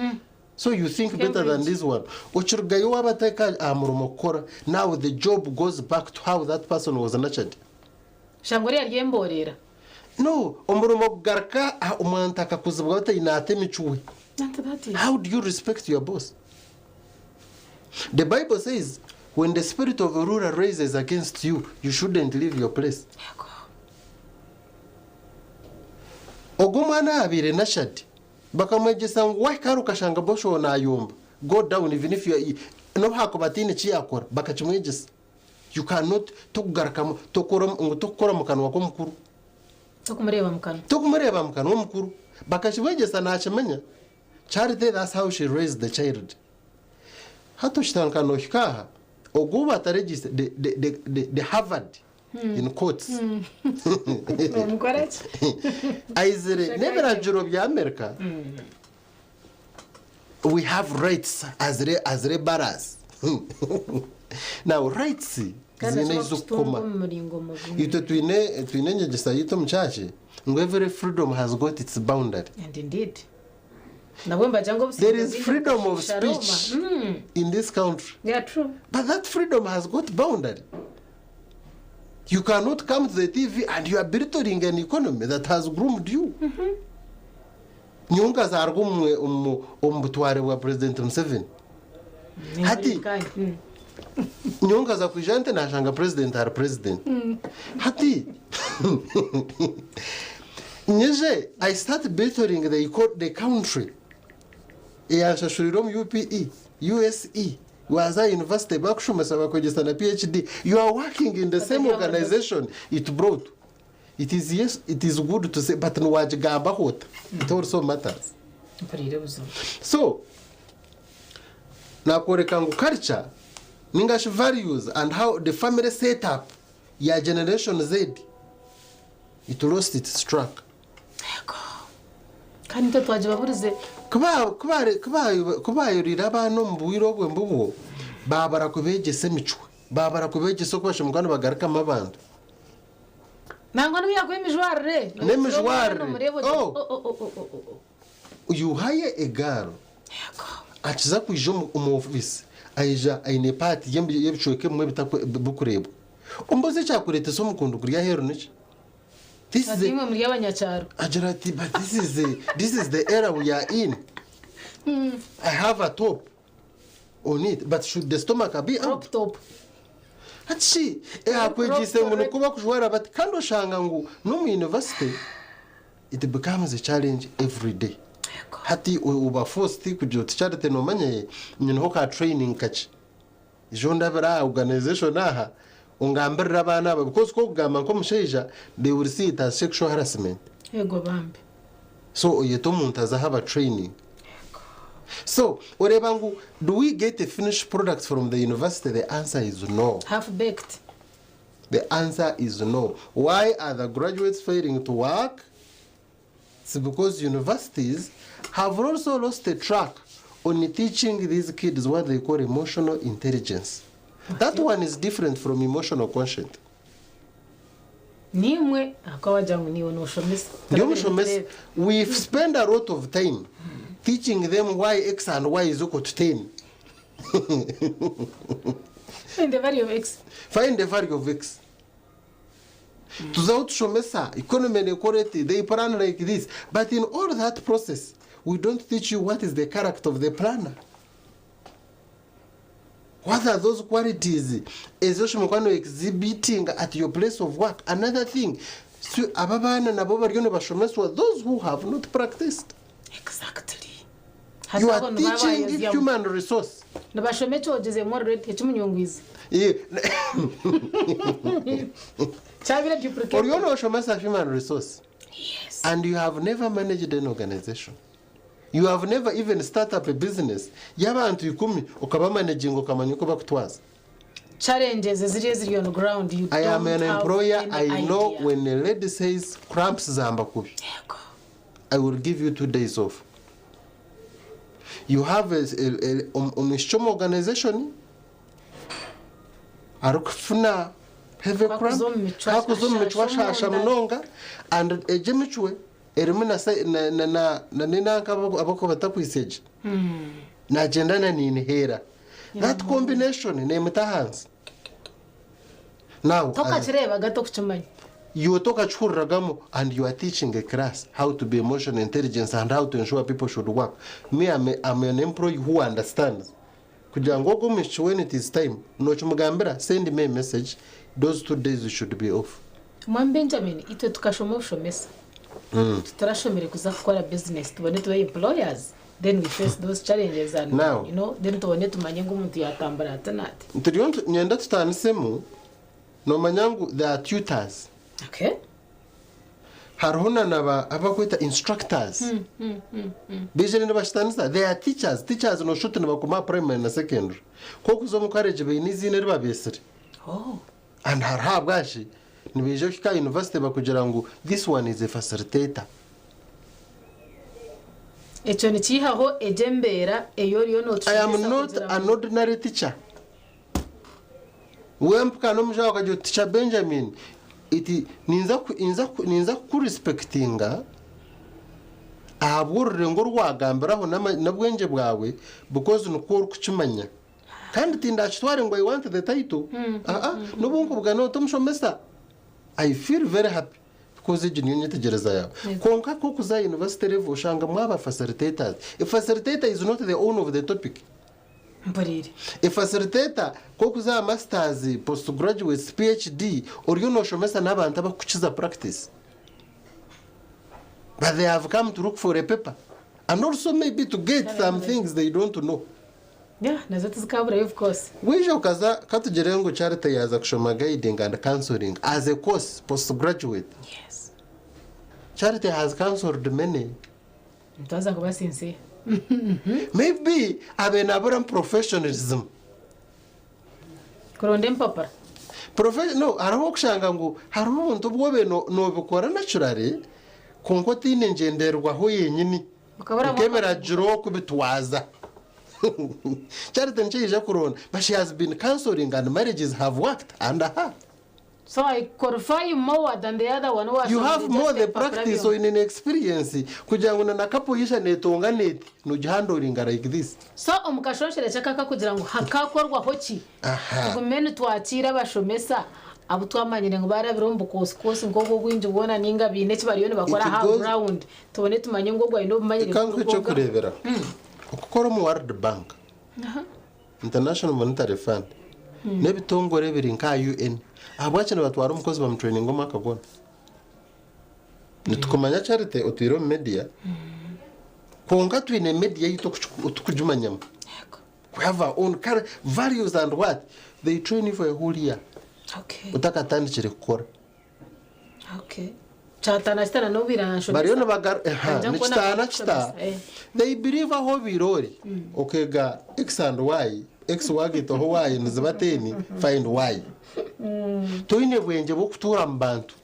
so you think better than this one. Okirugayo wabateka aha murimo kukora, now the job goes back to how that person was nurtured. Shangwa riya ryemborera. No, omurimo kugaruka omuntu akakuzibwa bataine ate emicwe. How do you respect your boss? The Bible says when the spirit of a ruler raises against you, you shouldn't leave your place. Ogwo omwana abaire nurtured bakamwegyesa ngu wahika ukashanga boss nayomba, go down even if you are nobu hakuba ataine eki yakora. Bakakimwegyesa you cannot tokugarukamu tokora ngu tokukora mu kanwa k'omukuru. Tokumureba mu kanwa. Tokumureba mu kanwa omukuru. Bakakimwegyesa nakimanya. Charity, that's how she raised the child. Hati oshitandika nohika aha ogwo bataregise the Harvard in quotes. Omukora ki? Aizire n'ebiragiro bya America, we have rights as laborers. Now rights Kandi Ziine nashobora kukitunga ezikukoma. omu muringo mubi. Itwe twine twine enyegyesa yitu omu kyaki ngu every freedom has got its boundary. And indeed. Nabwo mbagira ngu There is obusinge freedom of bwingi Roma. speech in this country. Yeah, true. But that freedom has got boundary. You cannot come to the TV and you are belittling an economy that has groomed you. Nyonga zarwo omu butware bwa President Museveni. Hati nyonga za kwija nte nashanga president ari president. Hati nyije I start belittling the country. Eyanshashurira omu UPE, USE, waza university bakushomesa bakwegyesa na PhD. You are working in the same organization it brought. It is yes, it is good to say, but niwagigambaho ota. It also matters. Mpurire buzima. So, nakworeka ngu culture ningashi values and how the family setup ya generation Z it lost its track. Kandi nitwe twagibaburize. Kubayurira abaana omu bwire obwe mbubwo babara kubegyesa emicwe babara kubegyesa oku basha bagarukamu abantu. Nangwa n'obu emijwarire. N'emijwarire. Nomureba oti, Oh. oh, oh, oh, oh, oh, oh. You hire a girl akiza kwija omu office aija aine paati y'ebicweka ebimwe bikureebwa ombuzi ekyakureetesa omukundo guri aheeru niki? This is Ati imwe muri abanyakyaro. Agira ati, but this is the era we are in. I have a top on it, but should the stomach be out? Top. Ati akwegyise ngu nikuba kujwara bati kandi oshanga ngu n'omu university it becomes a challenge every day. Hati uba forced kugira uti Charity nomanye nyineho ka training kaki ijo ndabira aha organization aha ongambirira abaana aba because kokugamba nk'omushaija they will see it as sexual harassment. Yego bambi. So oyeta omuntu aza haba training. So oreba ngu do we get a finished product from the university? The answer is no. Half baked. The answer is no. Why are the graduates failing to work? It's because universities have also lost the track on teaching these kids what they call emotional intelligence. That one is different from emotional quotient. Nimwe akawagira ngu niwe noshomesa. Ndiyo mushomesa. We spend a lot of time teaching them why x and y is equal to 10. Find the value of x. Find the value of x. Tuzaho tushomesa economy nekoreti they plan like this, but in all that process we don't teach you what is the character of the planner. What are those qualities ezoshomekwano exhibiting at your place of work? Another thing, so aba baana nabo bariyo nibashomeswa those who have not practiced. Exactly. You are teaching human resource. Nibashoma ekyogezemu already ekimunyungwize. Kyabire duplicate. Oriyo noshomesa human resource. Yes. And you have never managed an organization. You have never even start up a business. Y'abantu 10 ukaba managing ukamanya uko bakutwaza. Challenges eziri eziri on ground you I am don't an have employer. any I know idea. when a lady says cramps zamba kubi. I will give you 2 days off. You have a omushoma organization arikufuna heavy cramp Hakuza omu micwe hakuza omu micwe ashasha ashasha omunda. munonga and egyo emicwe erimu na ninanka abako batakwisegye nagyenda na ninheera. That combination nemuta ahansi. Now, Tokakireebaga tokukimanya. you tokakihuriramu and you are teaching a class how to be emotional intelligence and how to ensure people should work. Me, I'm an employee who understands. Kugira ngu ogwo omwishiki when it is time nokimugambira send me a message, those 2 days you should be off. Mwami Benjamin, itwe tukashoma obushomesa. Tutarashomere kuza kukora business tubone tube employers, then we face those challenges and Now- you know, then tubone tumanye ngu omuntu yatambura ata nati. Turiyo nyenda tutanisemu nomanya ngu there are tutors. Okay. Hariho na abakweta instructors. Bijene nibashitanisa they are teachers. Teachers noshuti nibakoma primary na secondary. Kokuza omu college baine iziina eribabesire. Oh. And hariho ahabwashi nibaija kuhika university bakugira ngu this one is a facilitator. Ekyo nikiihaho egyo embeera ei oriyo I am not an ordinary teacher. Wempuka n'omushaho akagira oti Teacher Benjamin, iti ninza ku- ninza ku- ninza kukurespectinga ahabw'orurengo oru wagambiraho n'ama- n'obwengye bwawe because nikwo orikukimanya. Kandi tindakitware ngu I want the title. Aa, n'obu nkubugana oti omushomesa, I feel very happy because egi niyo nyetegyereza yaawe. Kwonka nk'okuza aha university level oshanga mwaba facilitators. A facilitator is not the owner of the topic. Mpuriire. A facilitator nk'okuza aha masters, postgraduates, PhD, oriyo nooshomesa n'abantu abarikukukiza practice. But they have come to look for a paper and also maybe to get some things they don't know. Yeah, nazo tizikaburayo of course. Waija okaza katugire ngu Charity yaaza kushoma guiding and counseling as a course postgraduate. Yes. Charity has counseled many. Nitwaza kuba sincere. Maybe abe naburamu professionalism. Kuronda empapura. Profe no hariho okushanga ngu hariho obuntu obu obe nobikora naturally kwonka otaine ngyendererwaho yenyini Okaburamu nk'ebiragiro kubitwaza. Charity nikyo yaija kuronda but she has been counseling and marriages have worked under her. So I qualify more than the other one who You have more the practice oine n'experience kugira ngu na na couple yaija netongana eti nogihandoringa like this. So omu kashonshorekye aka akakugira ngu hakakorwaho ki Aha. tugume nitwakiira abashomesa abu twamanyire ngu barabire omu bukoosikoosi nk'obu obwingi bwona ninga baine eki bariyo nibakora It aha goes- ground tubone tumanye ngu ogu aine obumanyirivu Reka nkuhe bw'okuga. ekyokureeberaho. Okukora omu World Bank, International Monetary Fund, n'ebitongore ebiri nka UN, ahabwaki nibatwara omukozi bamutraininga omwaka gwona? Nitukumanya Charity otwire omu media, kwonka twine media yaitu tukugimanyamu. We have our own values and what? They train you for a whole year. Otakatandikire kukora. Okay. Kyataana kitana n'obu nshomesa. Bariyo nibagar eha Nanja kubona nikitaana kita. abakushomesa, eh. They believe aho obaire ori okeega x and y, x wagaitaho y niziba ten, find y. Toine bwengye bw'okutuura mu bantu.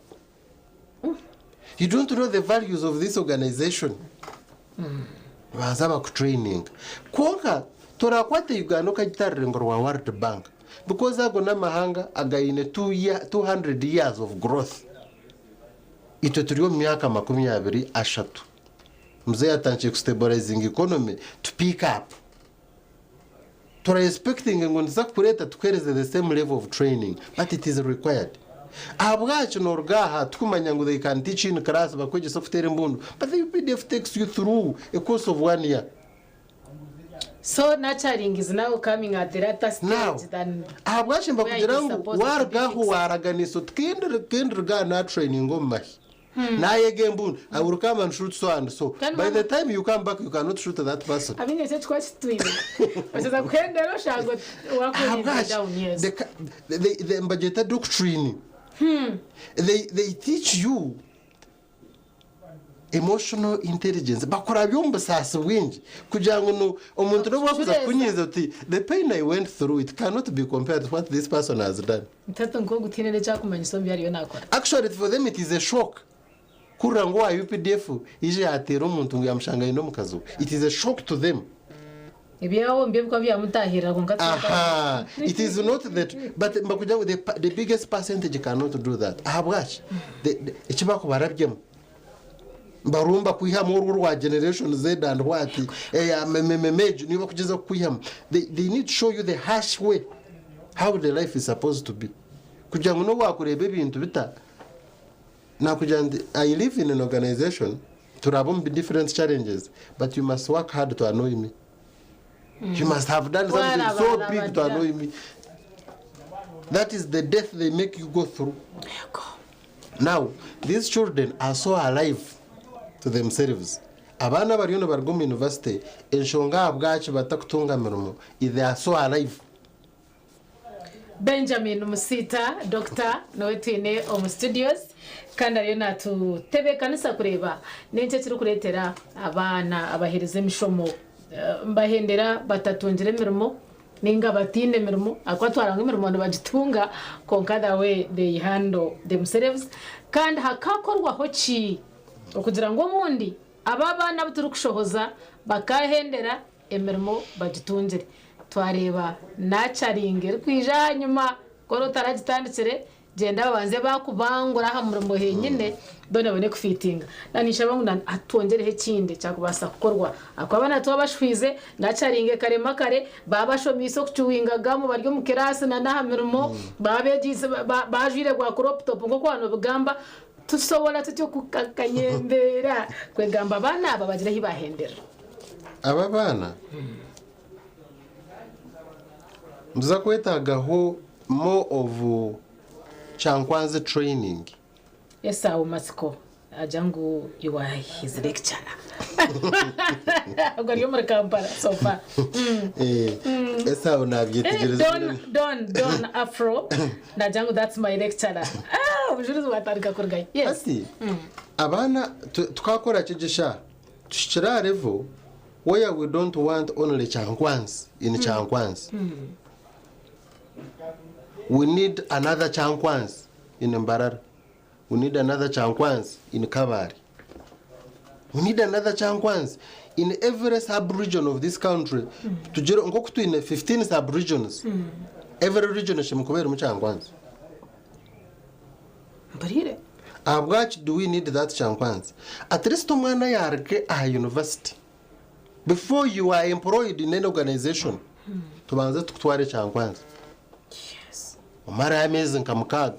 You don't know the values of this organization. Nibabanza bakutraininga. Kwonka torakwata Uganda okagita rurengo rwa World Bank because ago n'amahanga againe 200 years of growth. Itwe turi omu myaka 30. Mzee atandikire kustabilizinga economy to pick up. Tura expecting ngu nituza kukureeta tukuheereze the same level of training but it is required. Ahabwaki noruga aha tukumanya ngu they can teach you in class bakwegyesa okuteera embundu but the UPDF takes you through a course of one year. So nurturing is now coming at the latter Now, stage than ahabwaki where it mbakugira is ngu supposed to be waruga aho fixed. waraganisa oti kindiruga aha natraininga omu mahe nayega embundu I will come and shoot so and so Kandi by mama- the time you come back you cannot shoot that person. Abaine ekyo ekikuba kitwire okiza kuhendera oshanga wakurinda Ahabwaki down yes. Mbagyeta doctrine. They teach you emotional intelligence bakurabya omu busaasi bwingi kugira ngu no omuntu n'obu wakuza Okucureeza. kukunyiiza oti the pain I went through it cannot be compared to what this person has done. Tatu nk'ogu tihaine n'ekyakumanyisa omu bi ariyo naakora. Actually for them it is a shock kuhurira ngu owa UPDF yaija yateera omuntu ngu yamushanga aine omukazi we. It is a shock to them. Ebyabo nibyo bikuba byamutahirira kwonka tibakaba. Aha, it is not that, but mbakugira ngu the biggest percentage cannot do that. Ahabwaki? Eki bakubarabyemu. Barumba kwihamu orwo rwa generation Z and what, eya memememeju, niyo bakugyezaho kukwihamu. They need to show you the harsh way how the life is supposed to be. Kugira ngu n'obu wakureeba ebintu bita, nakugira nti I live in an organization, turaba omu different challenges, but you must work hard to annoy me. You must have done something so big to annoy me. That is the death they make you go through. Now, these children are so alive to themselves. Abaana abariyo nibaruga omu university, enshonga ahabwaki batakutunga mirimo, is they are so alive. Benjamin Musiita, Dokita, niwe twine omu studios kandi ariyo natutebeekanisa kureeba n'enki ekirikureetera abaana abaheereza emishomo mbahendera batatungire emirimo ninga bataine mirimo ahakuba twara ngu emirimo nibagitunga kwonka the way they handle themselves kandi hakakorwaho ki okugira ngu obundi aba abaana abu turikushohoza bakahendera emirimo bagitungire. Twareeba nurturing erikwija ahanyima. Kora otaragitandikire gyenda babanze bakubangura aha murimo henyine then obone kufitinga. Nanishaba ngu twongyereho ekindi ekyakubaasa kukorwa ahakuba abaana twabashwize nacaringe karema kare babashomiise okucuwinga gamu bari omu kiraasi na n'aha mirimo babegiise bajwire gwa crop top nk'oku wanobigamba tusobola tutya okukakanya embeera kwegamba abaana aba bagire ahi bahendera. Aba abaana nituza kwetagaho more of Kyankwanzi training. Esau Matsiko agira ngu you are his lecturer. Ogwo ari omuri Kampala so far. Esau nabyetegyereza. Don, Don, Don Afro nagira ngu that's my lecturer. Ah, obujurizi bwatandika kurugayo. Yes. Hati abaana tukakora ki gisha tuhikire aha level where we don't want only Kyankwanzi in Kyankwanzi. We need another Kyankwanzi in Mbarara. We need another Kyankwanzi in Kabale. We need another Kyankwanzi in every sub-region of this country. Tugire nk'oku twine 15 sub-regions. Every region eshemereire kuba erimu Kyankwanzi. Mpurire. Ahabwaki do we need that Kyankwanzi? At least omwana yaruge aha university. Before you are employed in any organization, tubanze tukutware Kyankwanzi. Omare ameezi nka 6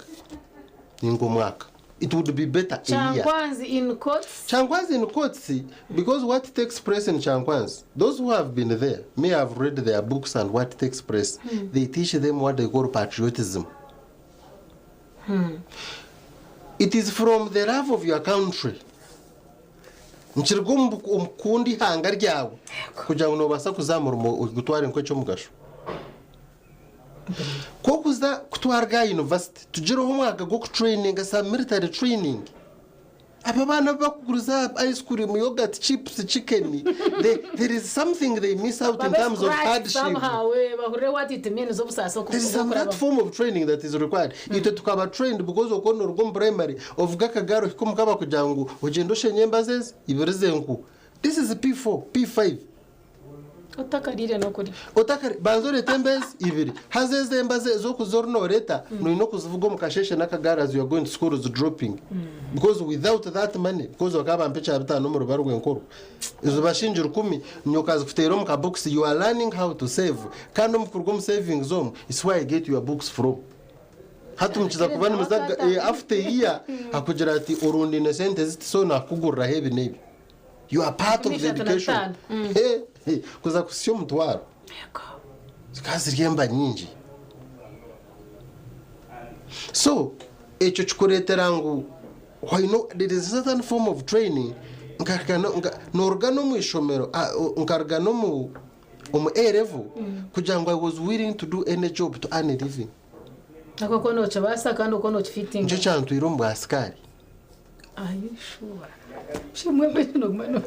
ninga omwaka. It would be better a year. Kyankwanzi in quotes. Kyankwanzi in quotes, because what takes place in Kyankwanzi, those who have been there may have read their books and what takes place. They teach them what they call patriotism. It is from the love of your country. Nkiriga omu kukunda ihanga ryawe kugira ngu noobaasa kuzamura ogutware nk'eky'omugasho. Ku okuza kutwara aha university, tugireho omwaka gw'okutraininga some military training. Aba baana bakuguriza ice cream, yogurt, chips, chicken, there is something they miss out in Babe terms of scratch hardship. somehow, bahurire what it means obusaasi There is some that form of training that is required. Itwe tukaba trained because okwo oruga omu primary ovuga akagari ohika omu kaba kugira ngu ogyende oshenye embazi ezi ibiri z'enku. This is P4, P5. Otakarire n'okurya. Otakari banza oreete embeezi ibiri. Haza ezi embazi ez'okuza ori nooreeta noine okuzivuga omu kasheeshe n'akagaari as you are going to school is dropping. Because without that money, because bakaba bampa ekya 5 omu ruba rw'enkuru. Ezo bashingi 10 nyowe okazikuteera omu kabokisi you are learning how to save. Kandi omu kuruga omu savings omu it's where you get your books from. Hati mukiza kuba nimuza after a year akugira ati orundiine sente ziti so nakuguriraho ebi n'ebi. You are part of the education. Kuza kusya omutwaro. Zikaba ziri emba nyingi. So ekyo kikureetera ngu there is a certain form of training noruga n'omu ishomero nkaruga n'omu omu A level kugira ngu I was willing to do any job to earn a living. Ako ko nokibaasa kandi okwo nokifitinga. Nikyo kyantwire omu bwasikaari. Are you sure? Shemwe mbere noguma no.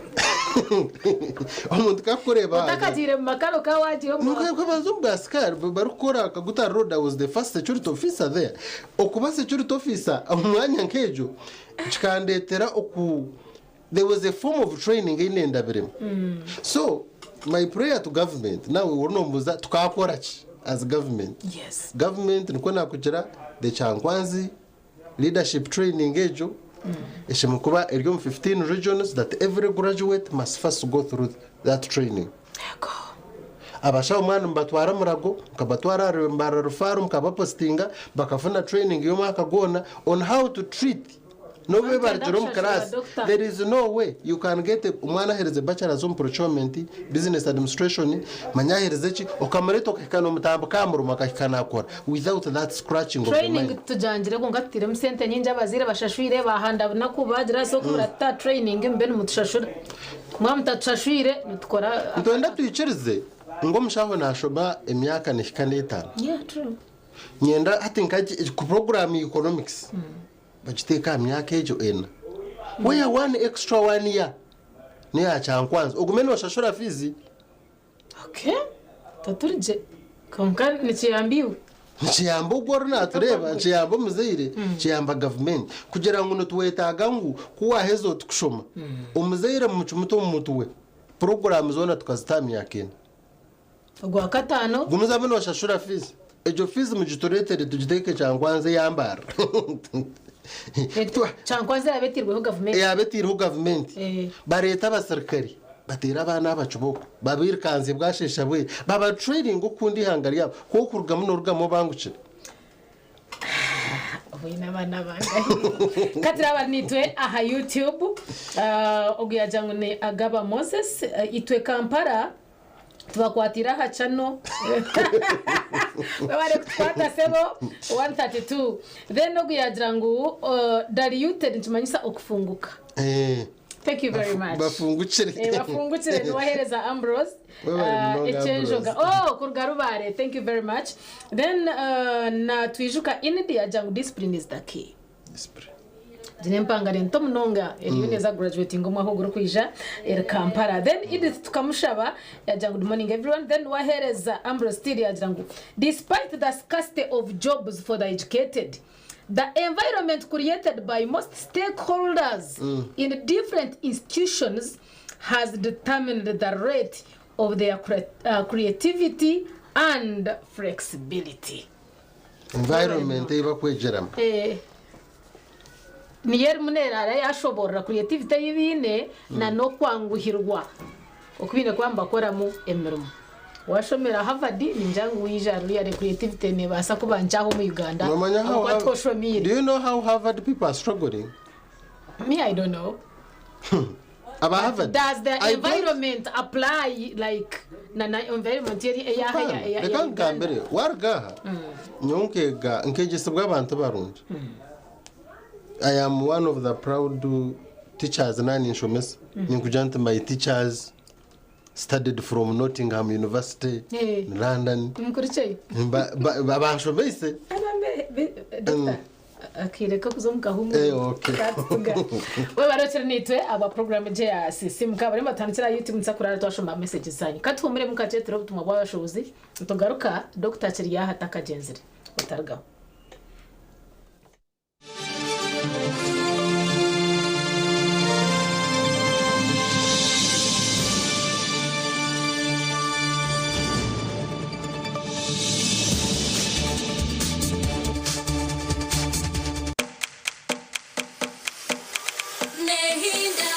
Omuntu kakureeba. Otakagiire mu makaro ka wagiire omu. Nukabanza omu bwasikaari barikukora Kaguta Road, I was the first security officer there. Okuba security officer omu mwanya nk'egyo kikandetera oku there was a form of training ei nendabiremu. So my prayer to government nawe ori nombuuza tukakora ki as government. Government nikwo nakugira the Kyankwanzi leadership training egyo eshemereire kuba eri omu 15 regions that every graduate must first go through that training. Abashaho mwana mubatwara Murago, mukabatwara Mbarara Rufaru, mukabapositinga bakafuna training y'omwaka gwona on how to treat n'obu barugire omu class. There is no way you can get omwana ahereze bachelors omu procurement, business administration, manya ahereze ki okamureta okahika nomutambika aha murimo akahika nakora without that scratching of the Training mind. Tujangire kwonka tutiremu sente nyingi abazaire bashashwire bahanda bunaku bagira so muratuta training mbe nimutushashura mwaba mutatushashwire nitukora. Nitwenda twikirize ngu omushaho nashoma emyaka nehika n'etaano. Yeah, true. Nyenda hati nka ku program economics bagiteeka aha myaka egyo ena. Where one extra one year neya Kyankwanzi ogume noshashura fees. Okay. Taturigye kwonka nikiyamba iwe. Nikiyamba ogwo ori natureeba, nikiyamba omuzaire, kiyamba gavumenti kugira ngu nitwetaaga ngu ku waheza oti kushoma omuzaire mumucumute omu mutwe puroguramu zoona tukazita aha myaka ena. Ogwa kataano. Gumizamu noshashura fees. Egyo fees mugitureetere tugiteeke Kyankwanzi eyambarira. Kyankwanzi eraabe etairweho gavumenti. Eraabe etairweho gavumenti. Eh. Bareete abasirikare bateere abaana aba kibooko babairukanzye bwasheesha bwera babatraininge okukunda eihanga ryabo ku orikurugamu noorugamu obangukire. Oine abaana bangahi? Ka turaaba naitwe aha YouTube. Ah, ogu yaagira ngu ni Agaba Moses. Eh, Itwe Kampala tubakwatire aha channel. Webare kutukwata sebo 132. Then ogu yaagira ngu uh, diluted nikimanyisa okufunguka. Eh. Thank you very much. Bafungukire. Eh, bafungukire niwahereza Ambrose. Webare munonga, Ekyenjoga. Ambrose. Oh, kuruga Rubare. Thank you very much. Then uh, na twijuka Inidi yagira ngu discipline is the key. Gine empangare nto munonga eriyo neeza graduating omwaka ogurikwija eri Kampala. Then Edith tukamushaba yagira ngu good morning everyone. Then wahereza Ambrose still yagira ngu despite the scarcity of jobs for the educated the environment created by most stakeholders in different institutions has determined the rate of their creativity and flexibility. Environment ei bakwegyeramu. Eh, niyo erimu neeraara yaashoboorora creativity ei baine na n'okwanguhirwa oku baine kuba nibakoramu emirimo. Waashomera Harvard, ningira ngu waija ruriya creativity neebaasa kuba nkye aha omu Uganda Noomanya how ahabw'okuba twoshomiire. Do you know how Harvard people are struggling? Me, I don't know. Aba Harvard. Does the I don't- environment apply like na na environment eri eyaha Mwana, ya reka ya nkugambire waruga aha nyowe nkeega nkegyesibwa abantu barungi i am one of the proud teachers nani nshomesa ninkugira nti my teachers studied from nottingham university Eh. in london Tumukurikyeyo. Banshomeise. Abambe doctor akaire kakuza omu kahumuro. Eh, okay. Katutuga. Webare okiri naitwe aba program egye ya sisimuka barimu batandikira aha YouTube nituza kurara twashoma messages zanyu. Katuhumure mukakyetere obutumwa bw'abashuubuzi nitugaruka doctor akiri aha atakagyenzire. Otarugaho. Nehinda,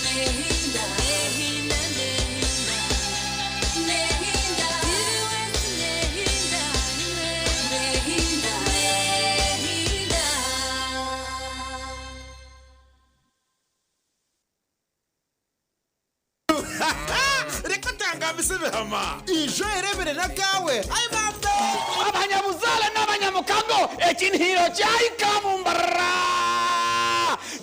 nehinda, nehinda, nehinda, nehinda, nehinda, nehinda. Reka tangambise ebihama ijo erebere n'akaawe ai bambe Abanyabuzaale n'abanyamukago ekinihiro kyahika mumbarara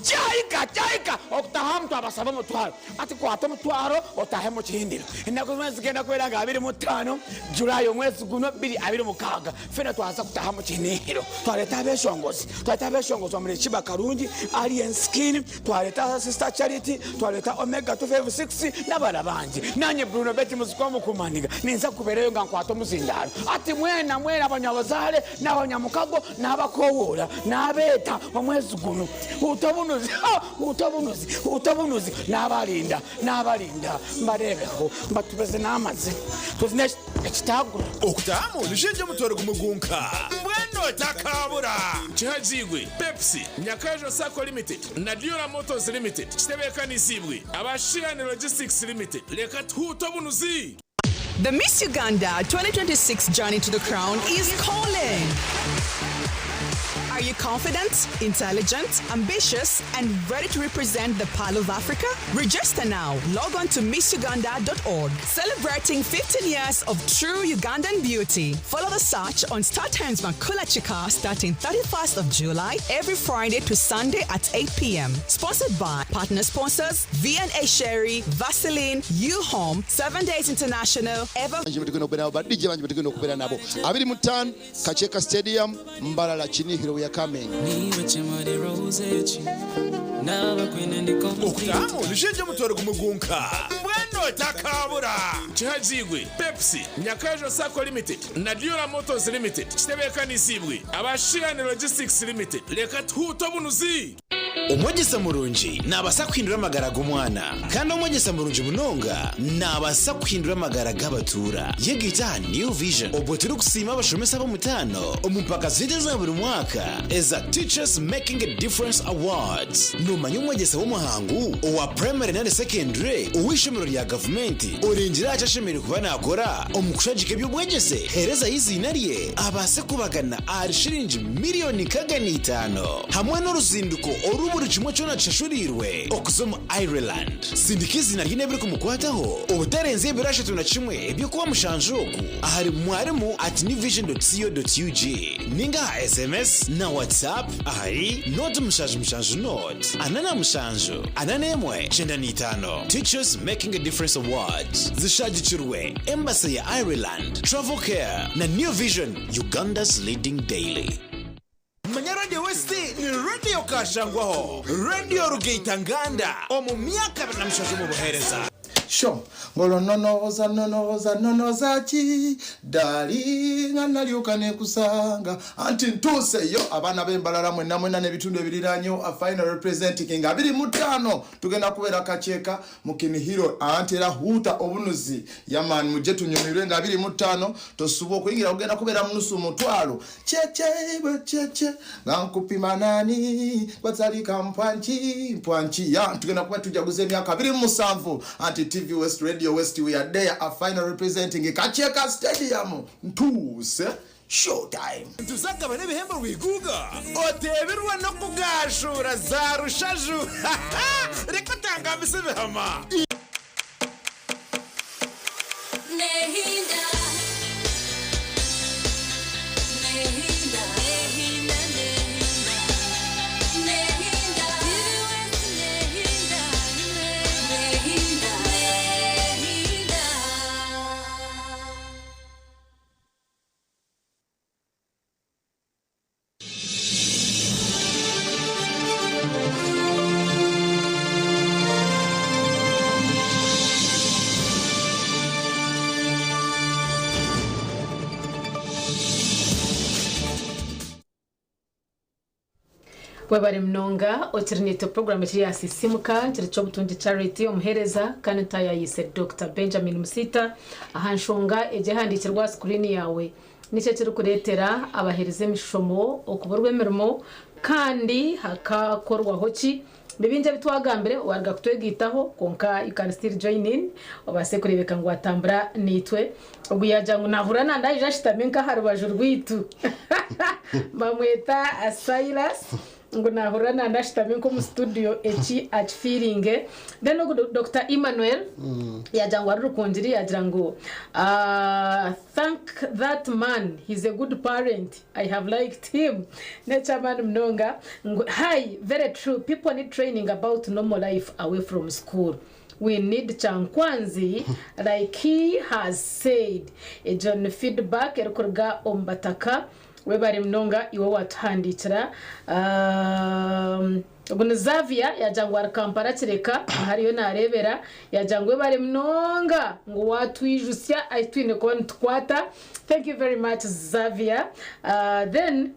kyahika kyahika okutaha omuntu abasaba omutwaro ati kwata omutwaro otahe mu kihindiro ennaku zomwezi zigenda kubeera nga 25 Julayi omwezi guno 2026 fena twaza kutaha mu kinihiro twaleeta abeshongozi twaleeta abeshongozi omuri Kiba Karungi Alien Skin twaleeta Sister Charity twaleeta Omega 256 n'abana bangi nanye Bruno Betty muziki omukumaniga ninza kubeerayo nga nkwata omuzindaro ati mwena mwena abanyabuzaale n'abanyamukago n'abakowoola n'abeeta omwezi guno utabunuzi utabunuzi utabunuzi n'abalinda n'abalinda mbarebeho mbatubeze n'amazi tuzine ekitagura okutahamu nishinja omutwaro gumugunka Mbwenu otakabura Kihagigwe Pepsi Nyakajo Sacco Limited na Dura Motors Limited kitebeekanisiibwe aba Shean Logistics Limited reka tuhuute obunuzi. The Miss Uganda 2026 journey to the crown is calling. Are you confident, intelligent, ambitious, and ready to represent the Pearl of Africa? Register now. Log on to missuganda.org. Celebrating 15 years of true Ugandan beauty. Follow the search on Star Times Makula Chika starting 31st of July every Friday to Sunday at 8 p.m. Sponsored by partner sponsors V&A Sherry, Vaseline, U Home, 7 Days International, Ever Bangi betugenda okubeera nabo ba DJ bangi betugenda okubeera nabo 25 Kakyeka Stadium Mbarara Kinihiro we are coming. Okutahamu nishinja omutwaro gumugunka Mbwenu otakabura Kihagigwe Pepsi Nyakajo Sacco Limited na Dura Motors Limited kitebeekanisiibwe aba Shean Logistics Limited reka tuhuute obunuzi. Omwegyesa murungi naabaasa kuhindura amagara g'omwana, kandi omwegyesa murungi munonga naabaasa kuhindura amagara g'abatuura. Yegaite aha New Vision obwo turikusiima abashomesa b'omutaano omu mpaka zaitu eza buri mwaka eza Teachers Making a Difference Awards. Noomanya omwegyesa w'omuhangu owa purayimare nari sekendure ow'eishomero rya gavumenti orengire aha ki ashemereire kuba naakora omu kushagika eby'obwegyese? Heerezayo eiziina rye abaase kubagana ahari shiringi miriyoni 105 hamwe n'oruzinduko oru buri kimwe kyona kishashuriirwe okuza omu Ireland. Sindika eiziina rye n'ebirikumukwataho obutarenza ebiro 31 eby'okwa mushanju oku ahari mwarimu at newvision dot co dot ug ninga aha sms na WhatsApp ahari nought 77 nought 47 41 95. Teachers Making a Difference Awards zishagikirwe Embassy ya Ireland, Travel Care na New Vision, Uganda's leading daily. Manya Radio West ni Radio Kashangwaho, Radio Rugaita Nganda omu myaka 27 omu buheereza. Sho, Ngolwo nonooza nonooza nonooza ki Darling nga nalyoka nekusanga Anti ntuuse yo abaana b'e Mbarara mwenna mwenna n'ebitundu ebiriraanyewo A final representing nga 25 tugenda kubeera Kakyeka mu Kinihiro anti era Huuta obunuzi Yeah man mujje tunyumirwe nga 25 tosubwa okuyingira kugenda kubeera mu nusu mutwalo Cheche bwe cheche nga nkupima nani gwatalika mpwanki mpwanki ya tugenda kuba tujaguza emyaka 27 anti TV West Radio West we are there a final representing Kakyeka Stadium ntuuse showtime. Nituzagaba n'ebihembo rwiguga oteebirwe n'okugaashuura za rushaju Reka otangambise ebihama. Webare munonga okiri naitwe puroguramu ekiri aha Sisiimuka kiri ky'obutungi Charity omuheereza kandi ntaayayiise Dokita Benjamin Musiita aha nshonga egi ehandiikirwe aha sikuriini yaawe. Niki ekirikureetera abaheereza emishomo okuburwa emirimo kandi hakakorwaho ki? Ni bingi ebi twagambire waaruga kutwegaitaho kwonka you can still join in obaase kureebeka ngu waatambura naitwe. Ogu yaagira ngu naahurira nanda aija ashutami nk'aha rubaju rwaitu. Bamweta Silas ngu naahurira nanda ashutami nk'omu studio eki akifiiringe. Then ogu Dokita Emmanuel yaagira ngu ari Rukungiri yaagira ngu Thank that man he's a good parent I have liked him nekyamaani munonga ngu hi very true people need training about normal life away from school we need kyankwanzi like he has said egyo ni feedback erikuruga omu bataka Webare munonga iwe owatuhandikira. Ogu ni Xavier yagira ngu ari Kampala Kireka niho ariyo narebera yagira ngu webare munonga ngu watwijutsya ahu twine kuba nitukwata. Thank you very much Xavier. Then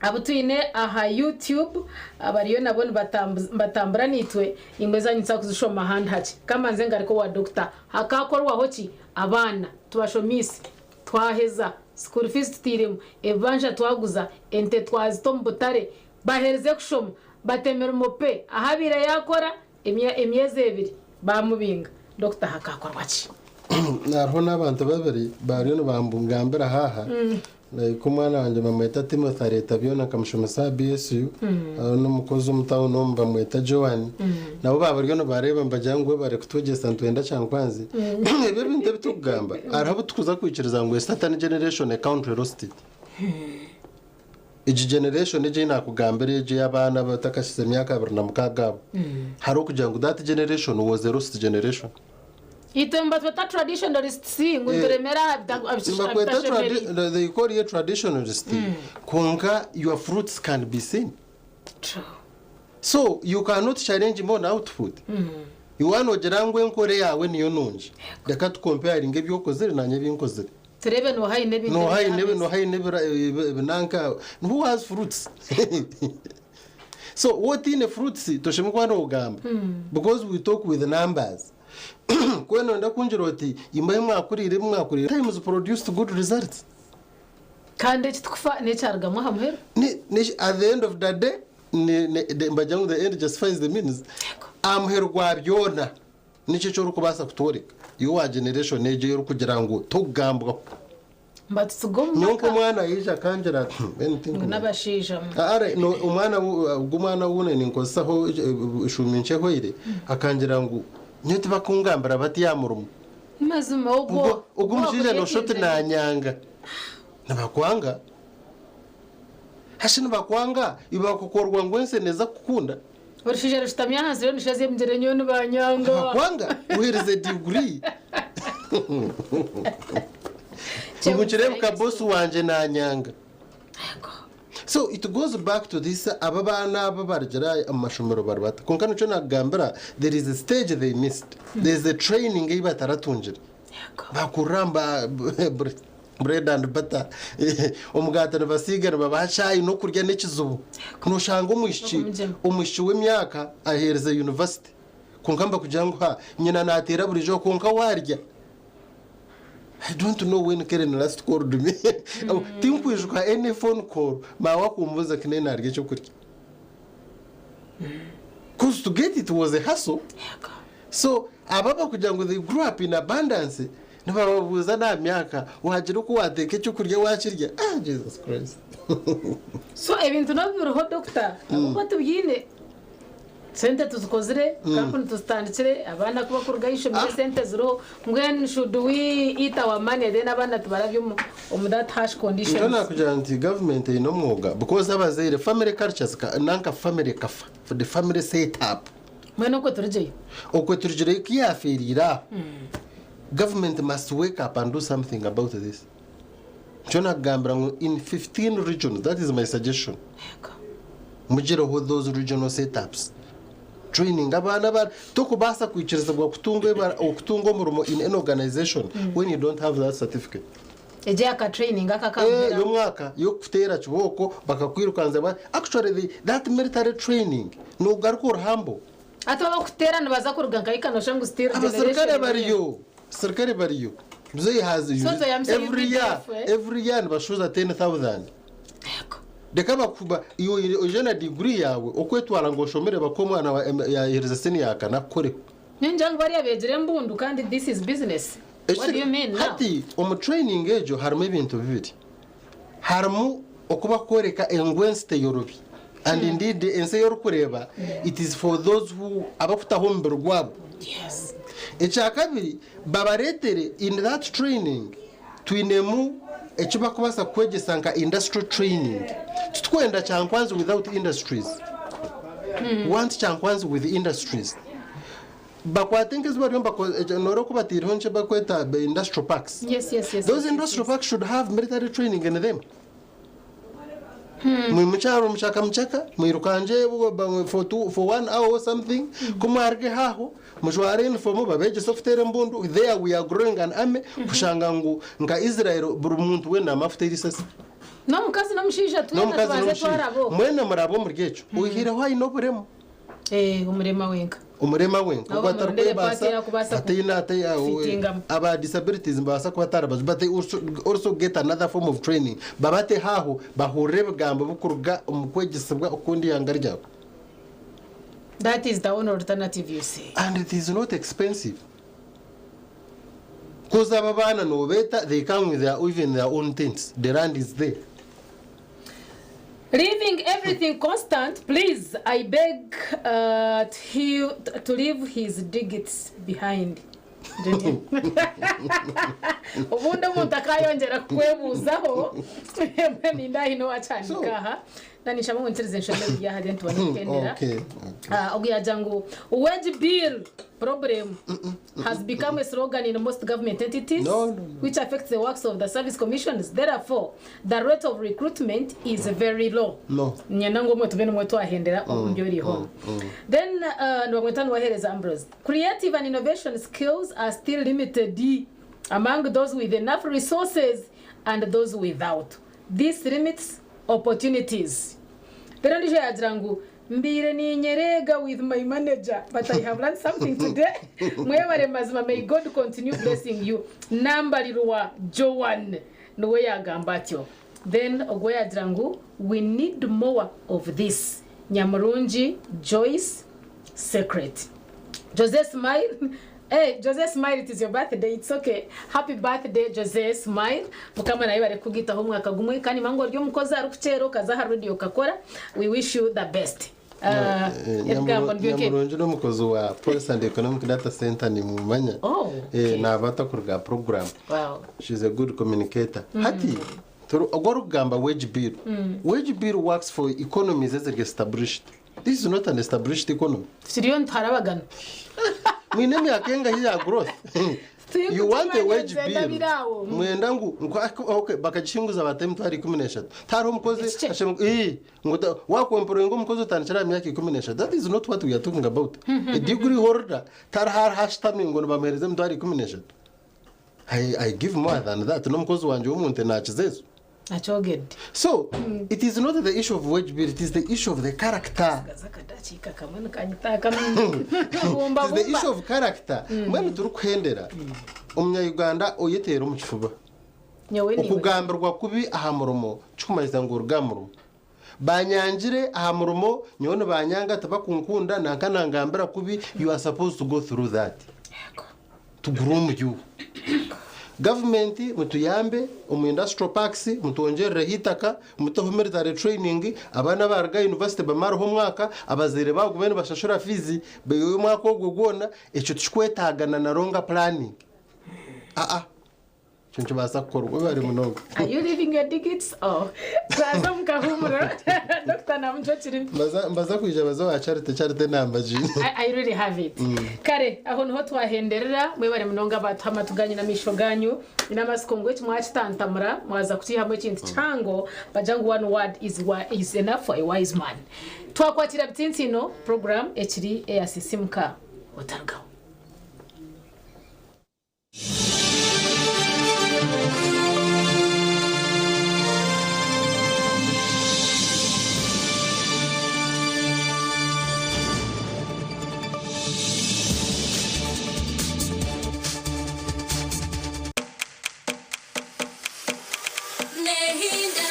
abu twine aha YouTube abariyo nabo nibatambura naitwe imwe zanyu nituza kuzishoma ahandi hakye. Kamanze ngaruke owa Doctor hakakorwaho ki? Abaana tubashomiise Twaheza, school fees tutairemu, ebibanja twaguza, ente twazita omu butare, baherize kushoma, bata emirimo pe, ahu abaire yaakora emyezi ebiri baamubinga. Doctor hakakorwa ki? Hariho n'abantu babiri bariyo nibambugambira haaha like omwana wangye bamweta Timothy areeta byona nkamushomesa aha BSU hariho n'omukozi omu tawuni omu bamweta Joan nabo baaba bariyo nibareeba nibagira ngu webare kutwegyesa nitwenda kyankwanzi ebi ebintu ebi turikugamba hariho abu turikuza kwikiriza ngu a certain generation a country lost it egi generation egi ei naakugambira egi ey'abaana abatakashize emyaka 26 abo hariho okugira ngu that generation was a lost generation. Itwe nibatweta traditionalists ngu nituremera aha Nibakweta bitashemereire. they call you a traditionalist kwonka your fruits can be seen. True. So you cannot challenge me on output. Iwe waaba noogira ngu enkora eyaawe niyo nungi, reka tukomparinge ebi okozire naanye ebi nkozire. Tureebe nooha aine ebintu Nooha ebiri aine aha meeza. nooha aine ebinanka who has fruits? So wotiine fruits toshemwe kuba nogamba because we talk with numbers. Ku nonda kungira oti imwe ahi mwakuriire ebi mwakuriire times produced good results. Kandi ekitukufa n'ekyarugamu aha muheru. At the end of the day nibagira ngu the end justifies the means. Aha muheru gwa byona niki eki orikubaasa kutworeka iwe wa generation egyo ei orikugira ngu tokugambwaho. Mbatutsiga omu Nyowe maka. nk'omwana yaija akangira ati mbwenu Ngu tinkumanya. n'abashaija. Are no omwana gw'omwana ou ninkozesaho eshuumi nkye ehwaire akangira ngu nyowe tibakungambira bati aha murimo. Mazima ogwo. Ogwo omushaija noshusha oti nanyanga. Nibakwanga. Hashi nibakwanga iwe bakakorwa ngu ensi neeza kukukunda. Orushaija rushutami ahansi rero nishazya emigyere nyowe nibanyanga. Nibakwanga oheereze diguri. Ngu nikireebeka bosi wangye nanyanga. So it goes back to this aba abaana aba barugira omu mashomero bari bato. Kwonka nikyo nakugambira there is a stage they missed. There is a training ei bataratungire. Bakurira mba bread and butter omugaati nibasiiga nibabaha chai n'okurya n'ekizibu. Noshanga omwishiki omwishiki w'emyaka aheerize university kwonka nibakugira ngu ha nyina nateera burijo kwonka waarya. I don't know when Karen last called me. Tinkwijuka any phone call maawe akumbuuza ku narya ekyokurya. Because to get it was a hustle. So aba abakugira ngu they grew up in abundance nibababuuza n'aha myaka wagira oku wateeka ekyokurya wakirya. Ah, Jesus Christ. So ebintu n'obu biriho doctor ahabw'okuba tubyine sente tuzikozire kampuni tuzitandikire abaana ku bakuruga ah'eishomero esente ziriho mbwenu should we eat our money then abaana tubarabye omu omu that harsh Nikyo conditions. nakugira nti government eine omwoga because abazaire family culture zika nanka family ekafa the family set up. Mbwenu okwe turugyeyo. Okwe turugyeyo ku yafeeriire aho government must wake up and do something about this. Nikyo nakugambira ngu in 15 regions that is my suggestion mugireho those regional set ups training abaana aba tokubaasa kwikirizibwa kutunga ebara okutunga omurimo in any organization when you don't have that certificate. Egyo aka training aka Eh, akampera. y'omwaka y'okuteera kibooko bakakwirukanza ba actually the, that military training nogaruka oruhambo. Hati abakuteera nibaza kuruga nkahi kanosha ngu still Abaserukare generation bariyo serikare bariyo mzee has So toyamisa every year UPDF, eh? every year nibashuza 10000 reka bakuba iwe oije na degree yawe okwetwara ngu oshomere baka omwana wa yahereza senior yakana akukoreho. Ningira ngu bariya beegire embundu kandi this is business. What do you mean now? Hati omu training egyo harimu ebintu bibiri. Harimu oku bakworeka engu ensi teyorobi and indeed ensi ei orikureeba it is for those who abakutaho omubiri gwabo. Ekyakabiri babareetere in that training twinemu eki bakubaasa kukwegyesa nka industrial training. Titukwenda Kyankwanzi without industries. We want Kyankwanzi with industries. Bakwate nk'ezi bariyo noreeba oku bataireho nki bakweta industrial parks. Yes. Those industrial parks should have military training in them. Mwimukyaro muchaka muchaka mwirukanje for two, for one hour or something ku mwaruge haho mujware uniform babegyese okuteera embundu there we are growing an army kushanga ngu nka Israel buri muntu weena amafuta erisasi. N'omukazi n'omushaija twena N'omukazi tubanze n'omushaija twaraba okwo. mwena murabe omuri ekyo oihireho aine oburemu. Eh, omurema wenka. Omurema wenka Nabo ogwo bamurondere part atarikwebaasa erakubaasa ku ataine ate fitingamu. aba disabilities nibabaasa kuba batarabazi but they also, also get another form of training babateho aho bahurire ebigambo bikuruga omu kwegyesibwa okundi ihanga ryabo. That is the only alternative you see. And it is not expensive. Because aba baana nobeeta they come with their, even their own tents. The land is there. Leaving everything constant, please, I beg uh, to, he, to leave his digits behind. Obundi omuntu akayongyera kukwebuuzaho nindahi n'owakyandika aha nanishamu ngu nkirize nshome biri aha then tubone kutendera. Ogu yagira ngu wage bill problem has become a slogan in most government entities No, no, no. which affects the works of the service commissions. Therefore, the rate of recruitment is very low. No. Nyenda ngu omwe tube nimwe twahendera omu byoriho. Then nibamweta niwahereza Ambrose. Creative and innovation skills are still limited among those with enough resources and those without. This limits opportunities. Rero ndijo yagira ngu Mbaire ninyereega with my manager but I have learned something today. Mwebare mazima may God continue blessing you. Nambalirwa Joan niwe yagamba atyo. Then ogwo yagira ngu we need more of this. Nyamurungi Joyce Secret. Jose Smile Hey, Jose Smile, it is your birthday. It's okay. Happy birthday, Jose Smile. Mukama nawe bari kugitaho umwaka gumwe kandi mango ryo mukozi ari kucyero kaza aha radio kakora. We wish you the best. Ebigambo nibyo ke. Nyamurungi n'omukozi wa Police and Economic Data Center nimumanya. Oh, Naabata kuruga program. Wow. She's a good communicator. Hati ogwo orikugamba wage bill. Wage bill works for economies eziri established. This is not an established economy. Turiyo nitwarabagana. Mwine emyaka engahi ya growth. You want a wage Turikumanya bill. ndabirawo. Mwenda ngu okay bakagishinguza bata emitwaro 13. Tariho omukozi ngu wakwemporinga omukozi otandikira aha myaka 13. That is not what we are talking about. A degree holder tariho ariho ashutami ngu nibamuheereza emitwaro 13. I give more than that. N'omukozi wangye w'omuntu nakiza ezo. Akyogedde. So it is not the issue of wage bill, it is the issue of the character. Akadakiika kamwe nikanyitaaka. It is the issue of character. Mbwenu turikuhendera omunya-Uganda oyeteera omu kifuba. Nyowe niwe. Okugambirwa kubi aha murimo kikumanyisa ngu oruga aha murimo. Banyangire aha murimo nyowe nibanyanga tibakunkunda nanka nangambira kubi, you are supposed to go through that. Tugure omu gihugu. Gavumenti mutuyambe omu industrial parks mutwongyerereho itaka muteho military training abaana baruga university bamareho omwaka abazaire bagume nibashashura fees omwaka ogwo gwona ekyo tikikwetagana na longer planning. Ekyo nikibaasa kukorwa bari munonga. Are you leaving your digits? Oh. Twaza omu kahumuro. Dr. Namucyo kiri. Mbaza kwija baza wa Charity, Charity namba gi. I really have it. Kare aho niho twahenderera mwebare munonga batuha tuganye n'amaisho ganyu n'amasiko ngu eki mwakitantamura mwaza kukihamu ekintu kihango bagira ngu one word is enough for a wise man. Twakwatira bitinsino program ekiri eyasisimuka otarugaho. Nehinda,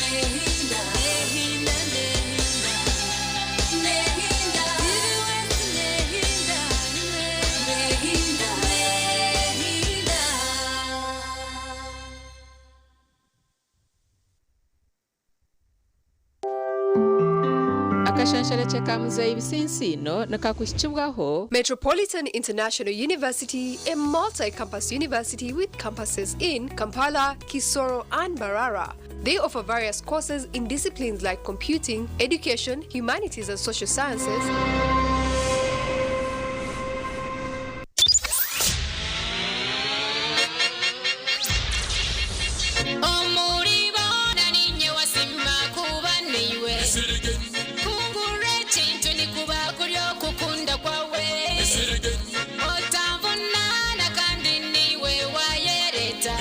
nehinda, nehinda, nehinda, nehinda, nehinda, nehinda. Akashansharakye ka muzeeyi Bisinsiino nikakuhikibwaho Metropolitan International University, a multi-campus university with campuses in Kampala, Kisoro, and Barara. They offer various courses in disciplines like computing, education, humanities and social sciences. Omulibona ninye wasima kuba niwe kungura ekintu nikuba kuri okukunda kwawe otanvunana kandi niwe wayereta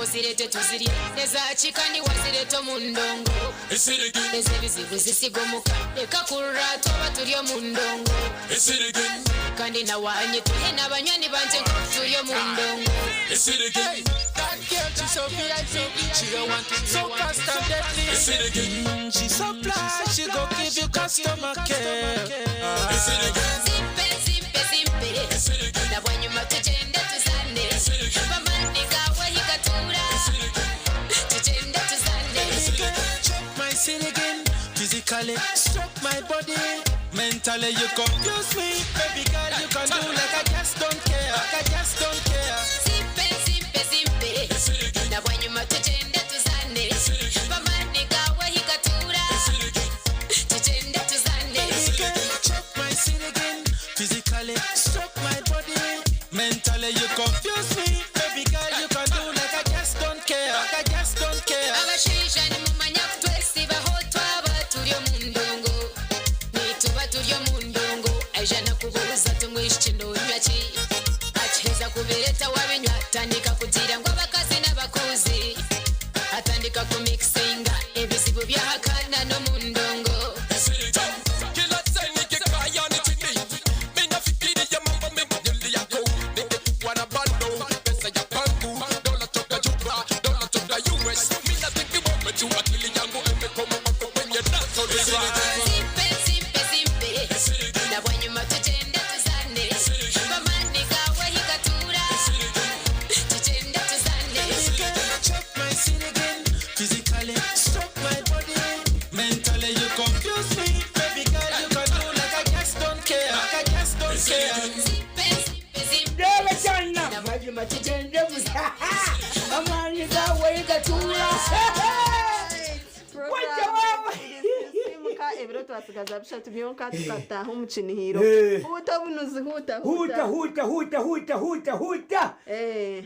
ozirete tuzirye ezakikandi wazireta omundongo ezebizibu zisigomuka leka kurra toba turi omundongo kandi nawanye tuhe n'abanywani banje nko turi omundongo That girl, she's so VIP. She don't want it so fast and deadly. She's so fly, she go give you customer care. Zimpe zimpe zimpe nabwanyuma tugende tuzane bamani gawe higatura tugende tuzane Check my silikin, physically stroke my body. Mentally you confuse me, baby girl. You can do like I just don't care, like I just don't care. Zimpe zimpe zimpe nabwanyuma tugende tuzane bamani gawe higatura tugende tuzane Baby girl, check my silikin, physically stroke my body. Mentally you confuse me, baby girl. You can do like I just don't care, like I just don't care. Abashaija nimumanya kutwesibaho twaba turi omu ndongo nituba turi omu ndongo aija nakubuuza tumwishiki nonywa ki akiheza kubireta wabinywa atandika kugira ngu abakazi n'abakuzi atandika kumikisinga ebizibu bya Mazima kigyende busa. Amaani gawe gatuura. Simuka ebiro twasigaza bishatu byonka tukataha omu kinihiro. Eh. Huta obunuzi huta Huta huta huta huta huta huta. Eh.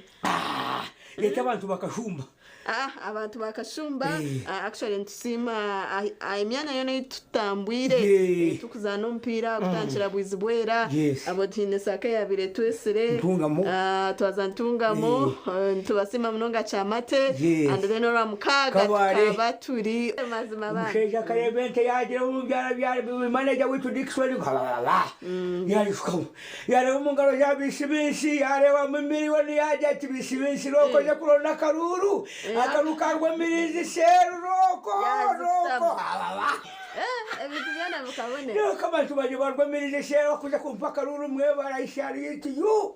Leta abantu bakashumba. Ah, abantu bakashumba ah, actually nitusiima ah, ah, emyanya yoona eyitutambwire Eh. eh, tukuzaana omupiira kutandikira bwizi bwera Yes. abo twine saka eyabire twesire Ntungamo. Ah, twaza ntungamo eh, nitubasiima munonga kyamate Yes. and then olwa mukaaga Kabare. tukaba turi mazima baana Omushaija akareba ente yagira omu byara byara manager witu Dickson kalala. Yayishukamu. Yareba omu ngaro ya bisi yareba mu miliyoni yajya ati bisi roko je kuronda akaruru. Akaru karwa mirizi sheru roko roko. Eh, ebintu byona bikaboneka Nuko abantu baje barwa mirizi sheru bakuja kumpa akaruru mwe barayishari iti yu.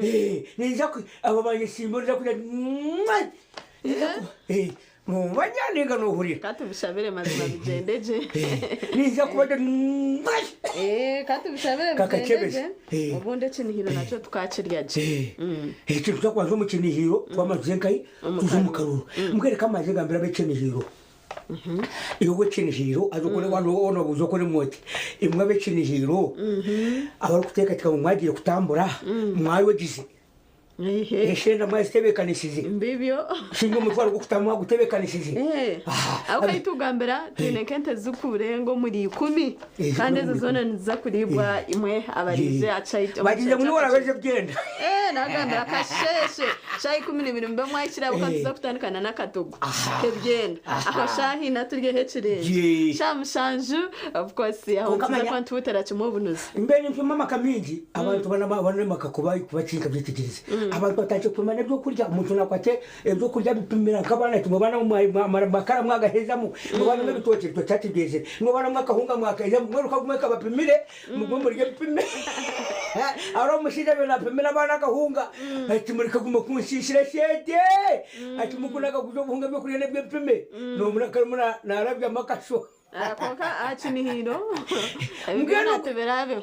Eh, ninza ku abo banyesimbo nza kuja. Ninza ku eh mubanyane nohurira. Katubishabire mazima bigyende Ninza kubada Eh, katubishabire Kakachebezi. bigyende obundi ekinihiro nakyo tukakirya gye ekintu kyakwanza omu kinihiro twamaze nkai tuze omu karuru mbwereka amaze gambira ab'ekinihiro iwe ekinihiro azokore wanobuuza okore mwoti imwe ab'ekinihiro abarikuteekateeka ngu mwagiire kutambura mwayogize eshenda mwazitebeekanisize mbibyo singa omutwaro gw'okutambura mwagutebeekanisize aho ukayitugambira twine nk'ente zikurenga omuri 10 Eh, kandi ezo omuri zoona niziza kuriibwa imwe abarize bagize ngu niwe orabeze byenda Eh, nagambira kasheshe shaha 12 mbe mwakira buka tuza kutandikana n'akatogo kebyenda aho shahina turyeho ekirenje Ye. sha mushanju of course aho Konka tuza manya- kuba ntutera kimwe obunuzi mbere nimpima amaka mingi abantu banamaka kuba kubakinka byitegereze abantu batanje kupima n'ebyokurya omuntu nakwate ebyokurya bipimira nk'abaana ati mubana makara mwagahezamu mubana ebitoki ebitoki atibyezere mubana mwakahunga mwakahezamu mweruka gumwe kabapimire mugwe murye bipime ari omushaija be napimira abaana akahunga ati mureke guma kunsishira shete ati mukunaga kuja obuhunga ebyokurya nebyempime nomuna narabyamu akasho konka aha kinihiro ebyo byona tubirabeho.